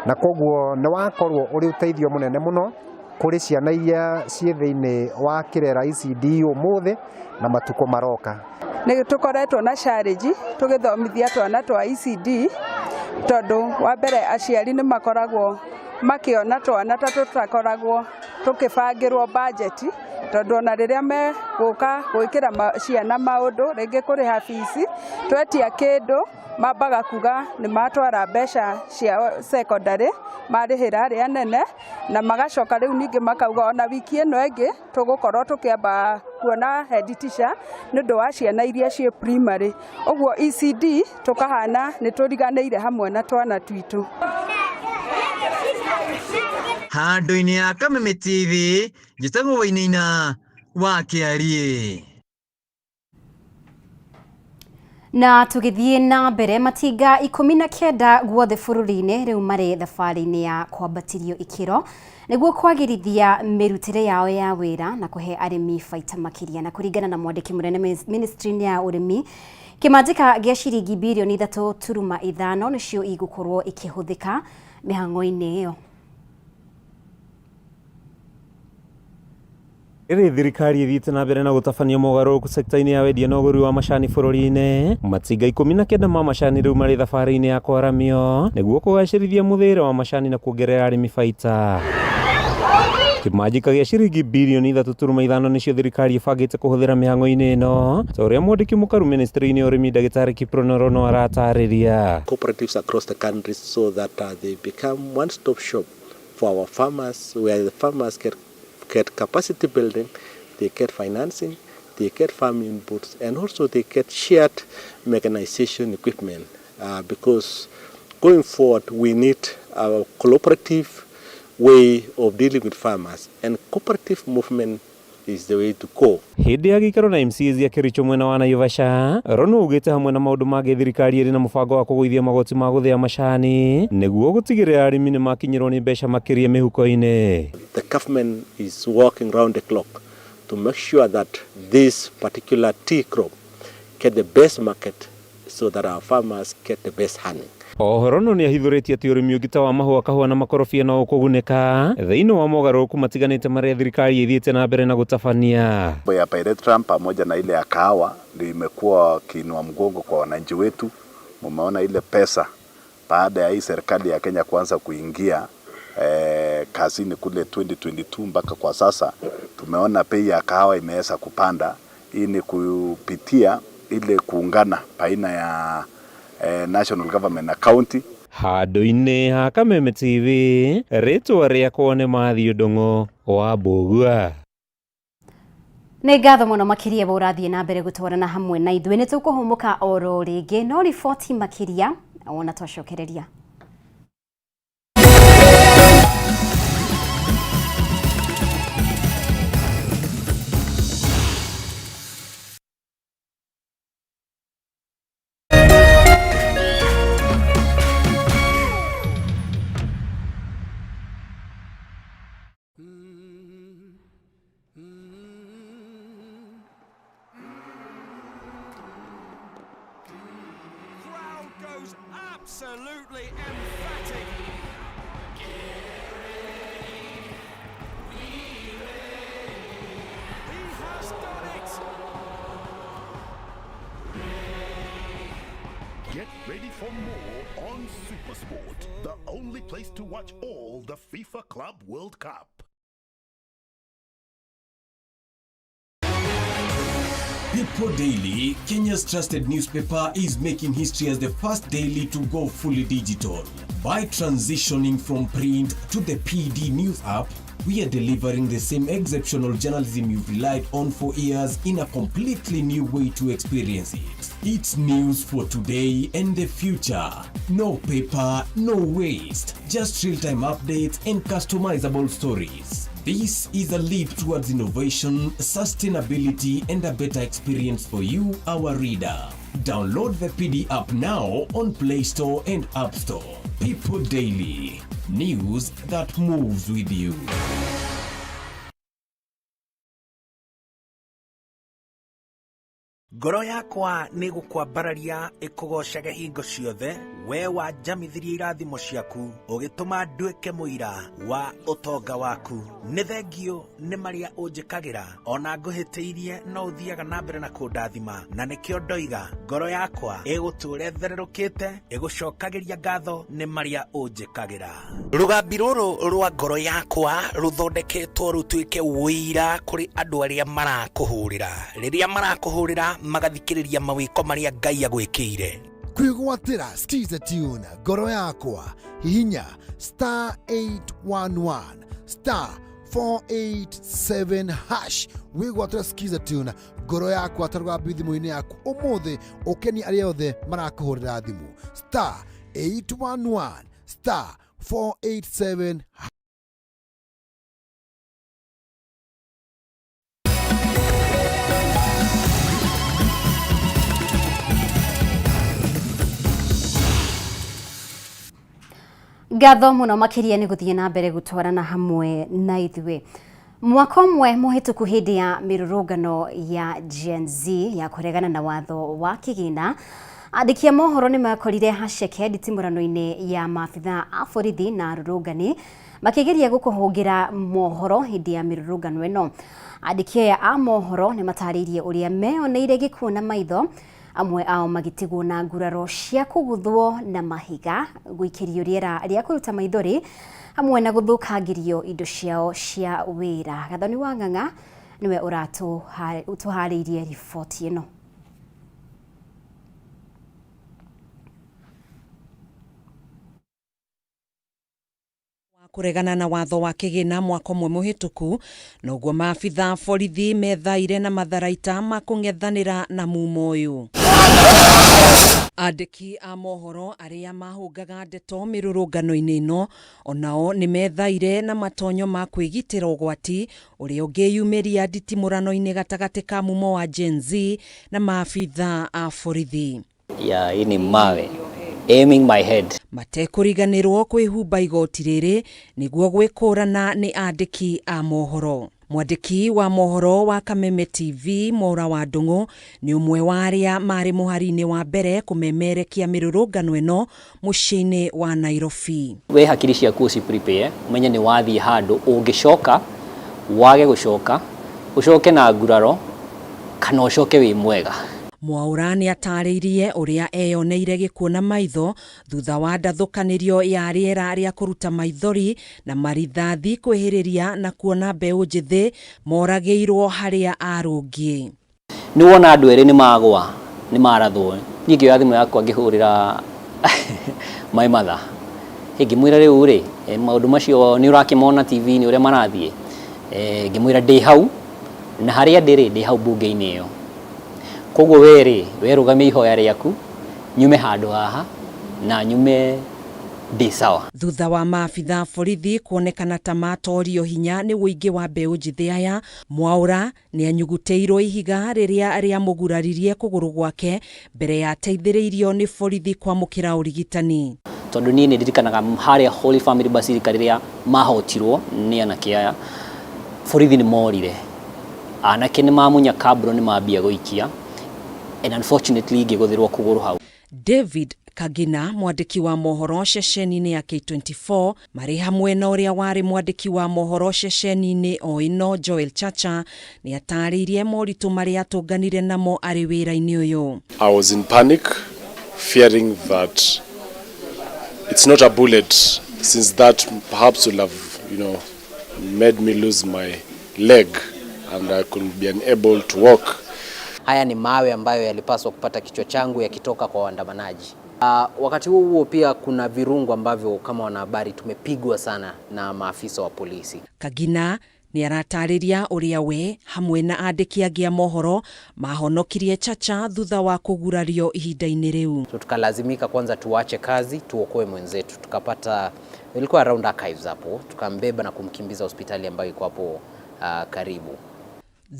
na koguo nĩ wakorwo ũrĩ ũteithio mũnene mũno kũrĩ ciana iria ciĩ thĩinĩ wa Kĩrera ECD ũmũthĩ na matukũ maroka. Nĩ tũkoretwo na challenge tũgĩthomithia twana twa ECD tondũ wa mbere aciari nĩ makoragwo makĩona twana ta tũtakoragwo tũkĩbangĩrwo bajeti tondũ ona rĩrĩa megũka gwĩkĩra ciana maũndũ rĩngĩ kũrĩha bici twetia kĩndũ mambaga kuga nĩ matwara mbeca ciao secondary marĩhĩra arĩa anene na magacoka rĩu ningĩ makauga ona wiki ĩno ĩngĩ tũgũkorwo tũkĩamba kuona head teacher nĩ ũndũ wa ciana iria ciĩ primary. Ũguo ECD tũkahana nĩ tũriganĩire hamwe na twana twitũ. Handũ-inĩ ya Kameme TV, njĩtagwo Wainaina wa Kĩariĩ. Na tũgĩthiĩ na mbere, matinga 19 guothe bũrũri-inĩ rĩu marĩ thabarĩ-inĩ ya kwambatirio ikĩro nĩguo kwagĩrithia mĩrutĩre yao ya wĩra na kũhe arĩmi baita makĩria. Na kũringana na mwandĩki mũnene ministry-inĩ ya ũrĩmi, kĩmanjĩka gĩa ciringi birioni 3.5 nĩcio igũkorwo ikĩhũthĩka mĩhang'o-inĩ ĩyo. Rĩrĩ thirikari ĩthiĩte na mbere na gũtabania mogarũrũku sekta-inĩ ya wendia na ũgũri wa macani bũrũri-inĩ, matinga 19 ma macani rĩu marĩ thabarĩ-inĩ ya kwaramio nĩguo kũgacĩrithia mũthĩĩre wa macani na kuongerera arĩmi baita. Kĩmanjĩka gĩa ciringi birioni 3.5 nĩcio thirikari ĩbangĩte kũhũthĩra mĩhang'o-inĩ ĩno, ta ũrĩa mwandĩki mũkaru ministry-inĩ ya ũrĩmi ndagĩtarĩ Kiprono Rono aratarĩria. Cooperatives across the country so that they become one-stop shop for our farmers, where the farmers get capacity building, they get financing, they get farm inputs, and also they get shared mechanization equipment, because going forward we need a cooperative way of dealing with farmers, and cooperative movement is the way to go. Hĩndĩ ya gĩikaro na MCAs ya Kericho mwena wa Naivasha, Rono augĩte hamwe na maũndũ mangĩ thirikari ĩrĩ na mũbango wa kũgũithia magoti ma gũthĩa macani nĩguo gũtigĩrĩra arĩmi nĩ makinyĩrwo nĩ mbeca makĩria mĩhuko-inĩ. The government is working round the clock to make sure that this particular tea crop get the best market so that our farmers get the best earning. Oho Rono nĩ ahithũrĩtie atĩ ũrĩmi ũngĩ ta wa mahũa, kahũa na makorobia no ũkũgunĩka thĩinĩ wa mogarũrũku matiganĩte marĩa thirikari ĩthiĩte na mbere na gũtabania. Ya pyrethrum pamoja na ile ya kahawa ndio imekuwa kiinua mgongo kwa wananchi wetu. Mumeona ile pesa baada ya hii serikali ya Kenya kuanza kuingia kazini kule 2022 mpaka kwa sasa tumeona bei ya kahawa imeweza kupanda. Hii ni kupitia ile kuungana baina ya national government na county. Handũ-inĩ ha Kameme TV, rĩtwa rĩakwa nĩ Matthew Ndung'u wa Mbũgua. Nĩ ngatho mũno makĩria bo ũrathiĩ na mbere gũtwarana hamwe na ithuĩ. Nĩ tũkũhũmũka oro rĩngĩ no riboti makĩria wona twacokereria. Absolutely emphatic. He has done it. Get ready for more on Supersport, the only place to watch all the FIFA Club World Cup. People Daily, Kenya's trusted newspaper, is making history as the first daily to go fully digital. By transitioning from print to the PD News app, we are delivering the same exceptional journalism you've relied on for years in a completely new way to experience it. It's news for today and the future. No paper, no waste. Just real-time updates and customizable stories. This is a leap towards innovation, sustainability, and a better experience for you, our reader. Download the PD app now on Play Store and App Store. People Daily, news that moves with you. Ngoro yakwa nĩ gũkwambararia ĩkũgoocage hingo ciothe, we wanjamithirie irathimo ciaku, ũgĩtũma nduĩke mũira wa ũtonga waku. Nĩ thengiũ nĩ marĩa ũnjĩkagĩra, ona ngũhĩtĩirie no ũthiaga na mbere na kũndathima, na nĩkĩo ndoiga ngoro yakwa ĩgũtũũra ĩthererũkĩte, ĩgũcokagĩria ngatho nĩ marĩa ũnjĩkagĩra. Rũgambi rũrũ rwa ngoro yakwa rũthondeketwo rũtuĩke ũira kũrĩ andũ arĩa marakũhũrĩra, rĩrĩa marakũhũrĩra magathikĩrĩria mawĩko marĩa Ngai agwĩkĩire. Kwĩgwatĩra Skiza Tune ngoro yakwa, hihinya star 811 star 487 hash wĩgwatĩra Skiza Tune ngoro yakwa ta rũgambi thimũ-inĩ yaku ũmũthĩ, ũkenie arĩa othe marakũhũrĩra thimũ, star 811 star 487. Ngatho mũno makĩria nĩ gũthiĩ na mbere gũtwarana hamwe na ithuĩ. Mwaka ũmwe mũhĩtũku, hĩndĩ ya mĩrũrũngano ya Gen Z ya kũregana na watho wa kĩgĩna, andĩki a mohoro nĩ makorire haceke nditimũrano-inĩ ya maabitha a borithi na arũrũngani makĩgeria gũkũhũngĩra mohoro hĩndĩ ya mĩrũrũngano ĩno. Andĩki aya a mohoro nĩ matarĩirie ũrĩa meyoneire gĩkuũ na maitho, amwe ao magĩtigwo na nguraro cia kũguthwo na mahiga, gũikĩrio rĩera rĩa kũruta maithori, hamwe na gũthũkangĩrio indo ciao cia wĩra. Gathoni wa Ng'ang'a nĩwe ũratũharĩirie riboti ĩno. Kũregana na watho wa kĩgĩna mwaka ũmwe mũhĩtũku, noguo maabitha borithi methaire na matharaita ma kũng'ethanĩra na mumo ũyũ. Andĩki a mohoro arĩa mahũngaga ndeto mĩrũrũngano-inĩ ĩno onao nĩ methaire na matonyo ma kwĩgitĩra ũgwati ũrĩa ũngĩyumĩria nditimũrano-inĩ gatagatĩ ka mumo wa Gen Z na maabitha a borithi. Yeah, hii ni mawe aiming my head. Matekũriganĩrwo kwĩhumba igoti rĩrĩ nĩguo gwĩkũrana nĩ andĩki a mohoro. Mwandĩki wa mohoro wa Kameme TV Mwaura wa Ndung'u nĩ ũmwe wa arĩa marĩ mũhari-inĩ wa mbere kũmemerekia mĩrũrũngano ĩno mũciĩ-inĩ wa Nairobi. We hakiri ciaku ũci prepare, ũmenye nĩ wathiĩ handũ ũngĩcoka, wage gũcoka, ũcoke na nguraro kana ũcoke wĩ mwega. Mwaura nĩ atarĩirie ũrĩa eyoneire gĩkuũ na maitho thutha wa ndathũkanĩrio ya rĩera rĩa kũruta maithori na marithathi kwĩhĩrĩria na kuona mbeũ njĩthĩ moragĩirwo harĩa arũngiĩ. Nĩ wona andũ erĩ nĩ magwa, nĩ marathwo, niĩ ngĩoya thimũ yakwa ngĩhũrĩra my mother, ngĩmwĩra rĩu rĩ, maũndũ macio nĩ ũrakĩmona TV-inĩ ũrĩa marathiĩ, ngĩmwĩra ndĩ hau na harĩa ndĩ rĩ, ndĩ hau mbunge-inĩ ĩyo, koguo we rĩ, werũgamia ihoya rĩaku nyume handũ haha na nyume ndĩ sawa. Thutha wa maabitha borithi kuonekana ta matorio hinya nĩ ũingĩ wa mbeũ njĩthĩ aya, Mwaura nĩ anyugutĩirwo ihiga rĩrĩa rĩamũguraririe kũgũrũ gwake mbere ya ateithĩrĩirio nĩ borithi kwamũkĩra ũrigitani. Tondũ niĩ nĩ ndirikanaga harĩa Holy Family Basilica rĩrĩa mahotirwo nĩ anake aya, borithi nĩ morire, anake nĩ mamunya kamburo, nĩ mambia gũikia, and unfortunately ngĩgũthĩrwo kũgũrũ hau. David Kagina, mwandĩki wa mohoro ceceni-inĩ ya K24, marĩ hamwe na ũrĩa warĩ mwandĩki wa mohoro ceceni-inĩ o ĩno Joel Chacha, nĩ atarĩirie moritũ marĩa atũnganire namo arĩ wĩra-inĩ ũyũ. I was in panic, fearing that it's not a bullet, since that perhaps would have, made me lose my leg and I could be unable to walk. Haya ni mawe ambayo yalipaswa kupata kichwa changu yakitoka kwa waandamanaji. Wakati huo huo pia kuna virungu ambavyo kama wanahabari tumepigwa sana na maafisa wa polisi. Kagina nĩ aratarĩria ũrĩa we hamwe na andĩki angĩ a mohoro mahonokirie Chacha thutha wa kũgurario ihinda-inĩ rĩu. So tukalazimika kwanza tuache kazi tuokoe mwenzetu, tukapata ilikuwa around Archives hapo, tukambeba na kumkimbiza hospitali ambayo iko hapo karibu.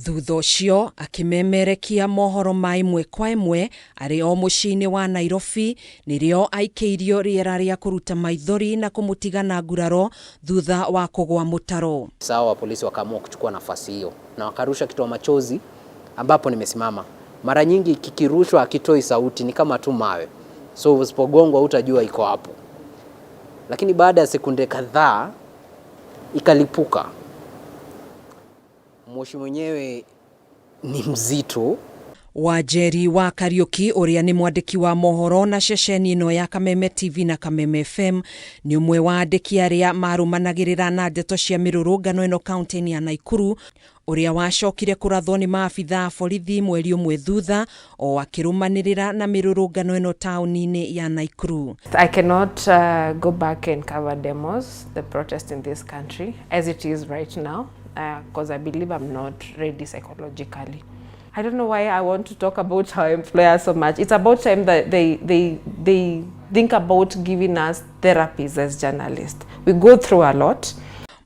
Thutha ũcio akĩmemerekia mohoro ma ĩmwe kwa ĩmwe arĩ o mũciĩ-inĩ wa Nairobi, nĩrĩo aikĩirio rĩera rĩa kũruta maithori na kũmũtiga na nguraro thutha wa kũgwa mũtaro. Sawa, polisi wakaamua kuchukua nafasi hiyo na wakarusha kitoa machozi ambapo nimesimama. Mara nyingi kikirushwa hakitoi sauti, ni kama tu mawe, so usipogongwa utajua iko hapo. Lakini baada ya sekunde kadhaa ikalipuka. Moshi mwenyewe ni mzito. Wanjeri wa Kariuki ũrĩa nĩ mwandĩki wa mohoro na ceceni ĩno ya Kameme TV na Kameme FM nĩ ũmwe wa andĩki arĩa marũmanagĩrĩra na ndeto cia mĩrũrũngano ĩno kaunti-inĩ ya Naikuru, ũrĩa wacokire kũrathwo nĩ maabitha a borithi mweri ũmwe thutha o akĩrũmanĩrĩra na mĩrũrũngano ĩno taũni-inĩ ya Naikuru. I cannot go back and cover demos, the protest in this country, as it is right now, because I believe I'm not ready psychologically. I don't know why I want to talk about our employer so much. It's about time that they think about giving us therapies as journalists. We go through a lot.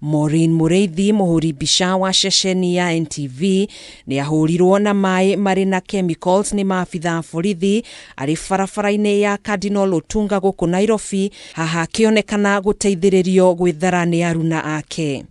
Maureen Mũrĩithi, mũhũri mbica wa ceceni ya NTV, nĩ ahũrirwo na maĩ marĩ na chemicals nĩ maabitha a borithi arĩ barabara-inĩ ya Cardinal Otunga gũkũ Nairobi, haha akĩonekana gũteithĩrĩrio gwĩthara nĩ aruna ake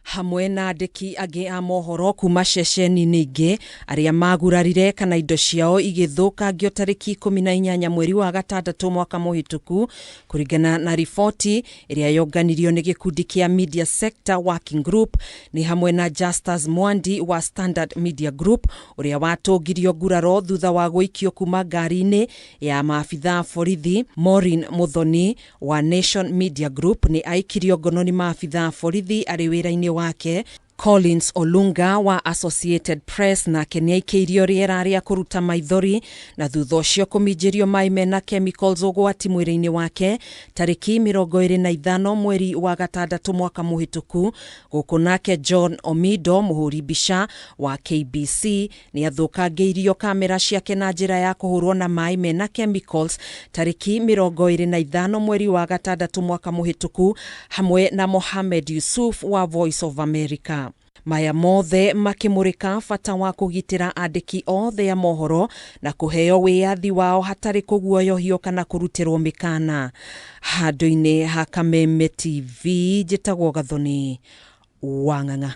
hamwe na andĩki angĩ a mohoro kuma ceceni-inĩ ingĩ arĩa magurarire kana indo ciao igĩthũkangio tarĩki 18 mweri wa gatandatũ mwaka mũhĩtũku, kũringana na riboti ĩrĩa yonganirio nĩ gĩkundi kĩa Media Sector Working Group, nĩ hamwe na Justus Mwandi wa Standard Media Group ũrĩa watũngirio nguraro thutha wa gũikio kuma ngari-inĩ ya maabitha a borithi. Maureen Muthoni wa Nation Media Group nĩ aikirio ngono nĩ maabitha a borithi arĩ wĩra-inĩ wake. Collins Olunga wa Associated Press nake nĩ aikĩirio rĩera rĩa kũruta maithori na thutha ũcio kũminjĩrio maĩ mena chemicals ũgwati mwĩrĩ-inĩ wake tarĩki 25 mweri wa gatandatũ mwaka mũhĩtũku. Gũkũ nake John Omido, mũhũri mbica wa KBC, nĩ athũkangĩirio kamera ciake na njĩra ya kũhũrwo na maĩ mena chemicals tarĩki 25 mweri wa gatandatũ mwaka mũhĩtũku, hamwe na Mohamed Yusuf wa Voice of America. Maya mothe makĩmũrĩka bata wa kũgitĩra andĩki othe a mohoro na kũheo wĩyathi wao hatarĩ kũguoyohio kana kũrutĩrwo mĩkana. Handũ-inĩ ha Kameme TV, njĩtagwo Gathoni Wang'ang'a.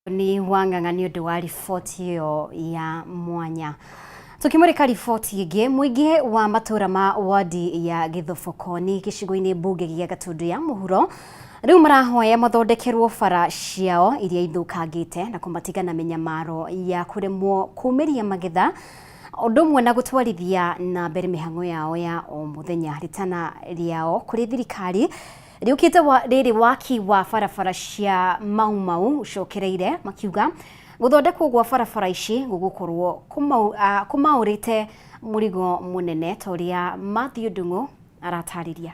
Nĩ Wang'ang'a nĩ ũndũ wa riboti ĩyo ya mwanya. Tukimurika riboti ĩngĩ, mũingĩ wa matũra ma wadi ya Gĩthobokoni gĩcigo-inĩ mbunge gĩa Gatundu ya mũhuro rĩu marahoya mathondekerwo bara ciao iria ithũkangĩte na kũmatiga na mĩnyamaro ya kũremwo kumĩria magetha, ũndũ ũmwe na gũtwarithia na mbere mĩhang'o yao ya o mũthenya. Rĩtana rĩao kũrĩ thirikari rĩũkĩte rĩrĩ waki wa barabara cia Mau Mau ũcokereire, makiuga gũthondekwo gwa barabara ici gũgũkorwo kũmaũrĩte mũrigo mũnene, ta ũrĩa Matthew Ndung'u aratarĩria.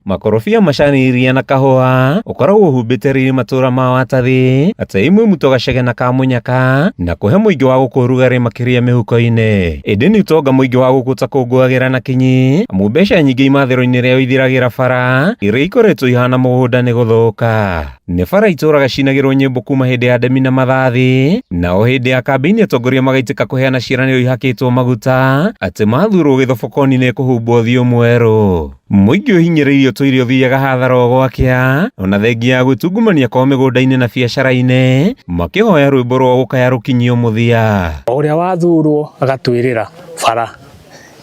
Makorobia, macani, iria na kahũa ũkoragwo ũhumbĩte riri matũra ma watathi atĩ imwe muto gacege na kamunyaka na kũhe mũingĩ wa gũkũ ũrugarĩ makĩria mĩhuko-inĩ. Ĩndĩ nĩ ũtonga mũingĩ wa gũkũ ũtakũngũagĩra na kinyi, amu mbeca nyingĩ imathĩro-inĩ rĩao ithiragĩra bara iria ikoretwo ihana mũgũnda nĩ gũthũka. Nĩ bara itũraga cinagĩrwo nyĩmbo kuma hĩndĩ ya ndemi na mathathi, nao hĩndĩ ya kambĩini atongoria magaitĩka kũheana ciĩranĩro ihakĩtwo maguta atĩ mathurwo Gĩthobokoni nĩ ĩkũhumbwo ũthiũ mwerũ. Mũingĩ ũhinyĩrĩirio ũtũire ũthiaga hathara o gwakĩa, ona thengia ya gwĩtungumania kwao mĩgũnda-inĩ na biacara-inĩ, makĩhoya rwĩmbo rwa gũkaya rũkinyio mũthia. O ũrĩa wathurwo agatwĩrĩra bara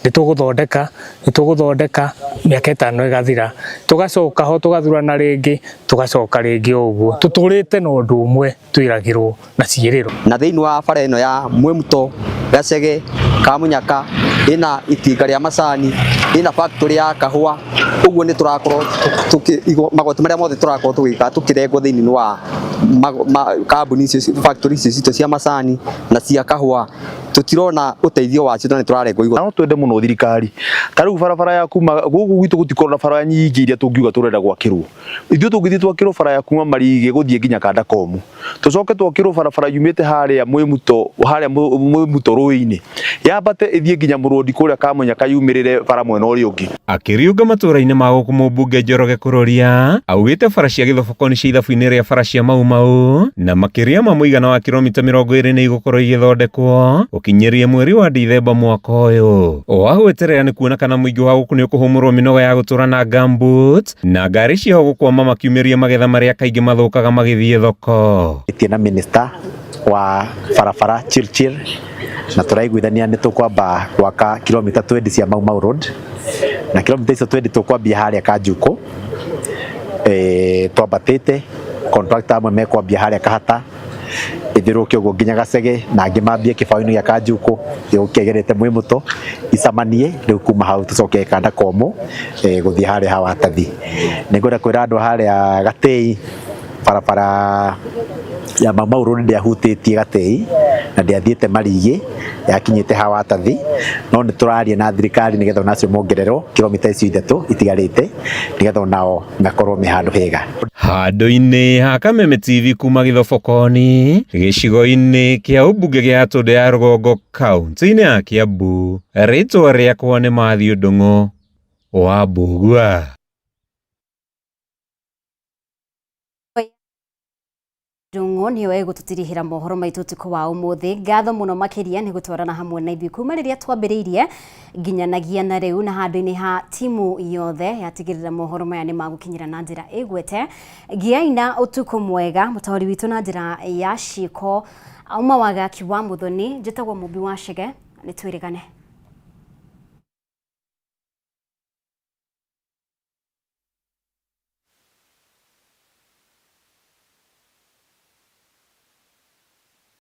nĩtũgũthondeka, nĩtũgũthondeka, mĩaka 5 ĩgathira, tũgacoka ho tũgathurana rĩngĩ, tũgacoka rĩngĩ o ũguo, tũtũrĩte na ũndũ ũmwe twĩragĩrwo na ciĩrĩro. Na thĩinĩ wa bara ĩno ya Mwĩmuto, Gacege, Kamunyaka, ĩna itinga rĩa macani, ĩna factory ya kahũa, ũguo nĩ tũrakorwo magoti marĩa mothe tũrakorwo tũgĩka tũkĩrengwo thĩinĩ wa kambuni icio, factory icio citũ cia macani na cia kahũa, tũtirona ũteithio wacio na nĩ tũrarengwo igoti. No twende mũno thirikari ta rĩu barabara ya kuma gũkũ gwitũ gũtikorwo na bara nyingĩ iria tũngiuga tũrenda gwakĩrwo. Ithuĩ tũngĩthiĩ twakĩrwo bara ya kuma Marige gũthiĩ nginya Kandakomu, tũcoke twakĩrwo barabara yumĩte harĩa Mwĩmuto, harĩa Mwĩmuto rũĩ-inĩ yambate ĩthiĩ nginya Mũrũndi kũrĩa Kamunyaka yumĩrĩre bara mwena ũrĩa ũngĩ. Akĩriũnga matũra-inĩ ma gũkũ mũmbunge Njoroge Kuroria augĩte bara cia Gĩthoboko nĩ cia ithabu-inĩ rĩa bara cia Mau Mau na makĩria ma mũigana wa kilomita 20 nĩ igũkorwo igĩthondekwo gũkinyĩria mweri wa Dithemba mwaka ũyũ. Wa gweterera nĩ kuona kana mũingĩ wa gũkũ nĩ ũkũhũmũrwo mĩnoga ya gũtũra na gumboots na ngari ciao gũkwama makiumĩria magetha marĩa kaingĩ mathũkaga magĩthiĩ thoko. Tie na minister wa barabara Chirchir na tũraiguithania nĩ tũkwamba gwaka kilomita 20 cia Mau Mau Road na kilomita icio 20 tũkwambia harĩa Kanjukũ e, twambatĩte contractor amwe mekwambia harĩa Kahata ĩthiũrũrũke ũguo nginya Gacege na angĩ mambie kĩbaũ-inĩ gĩa Kanjukũ gĩũke ĩgerete Mwĩmũto icamanie rĩu kuma hau tũcoke kanda komũ e, gũthiĩ harĩa ha Watathi. Nĩngwenda kwĩra andũ harĩa Gatĩi barabara ya Mau Mau Road ndĩahutĩtie Gatĩi na ndĩathiĩte Marigĩ yakinyĩte ha Watathi no nĩ tũraria na thirikari nĩgetha onacio mongererwo kilomita icio ithatũ itigarĩte nĩgetha onao makorwo me handũ hega. Handũ-inĩ ha Kameme TV kuma Gĩthobokoni gĩcigo-inĩ kĩa ũmbunge gĩa Gatũndũ ya Rũgongo kaunti-inĩ ya Kiambu, rĩtwa rĩakwa nĩ Matthew Ndung'u wa Mbugua. Ndung'u nĩyo ĩgũtũtirihĩra mohoro maitũ ũtukũ wa ũmũthĩ. Ngatho mũno makĩria nĩ gũtwarana hamwe na ithuĩ kuma rĩrĩa twambĩrĩirie nginyanagia na rĩu, na handũ-inĩ ha timu yothe yatigĩrĩra mohoro maya nĩ magũkinyĩra na njĩra ĩgwete. Gĩai na ũtukũ mwega. Mũtaũri witũ na njĩra ya ciĩko auma Wagaki wa Mũthoni, njĩtagwo Mũmbi wa Chege, nĩ twĩrĩgane.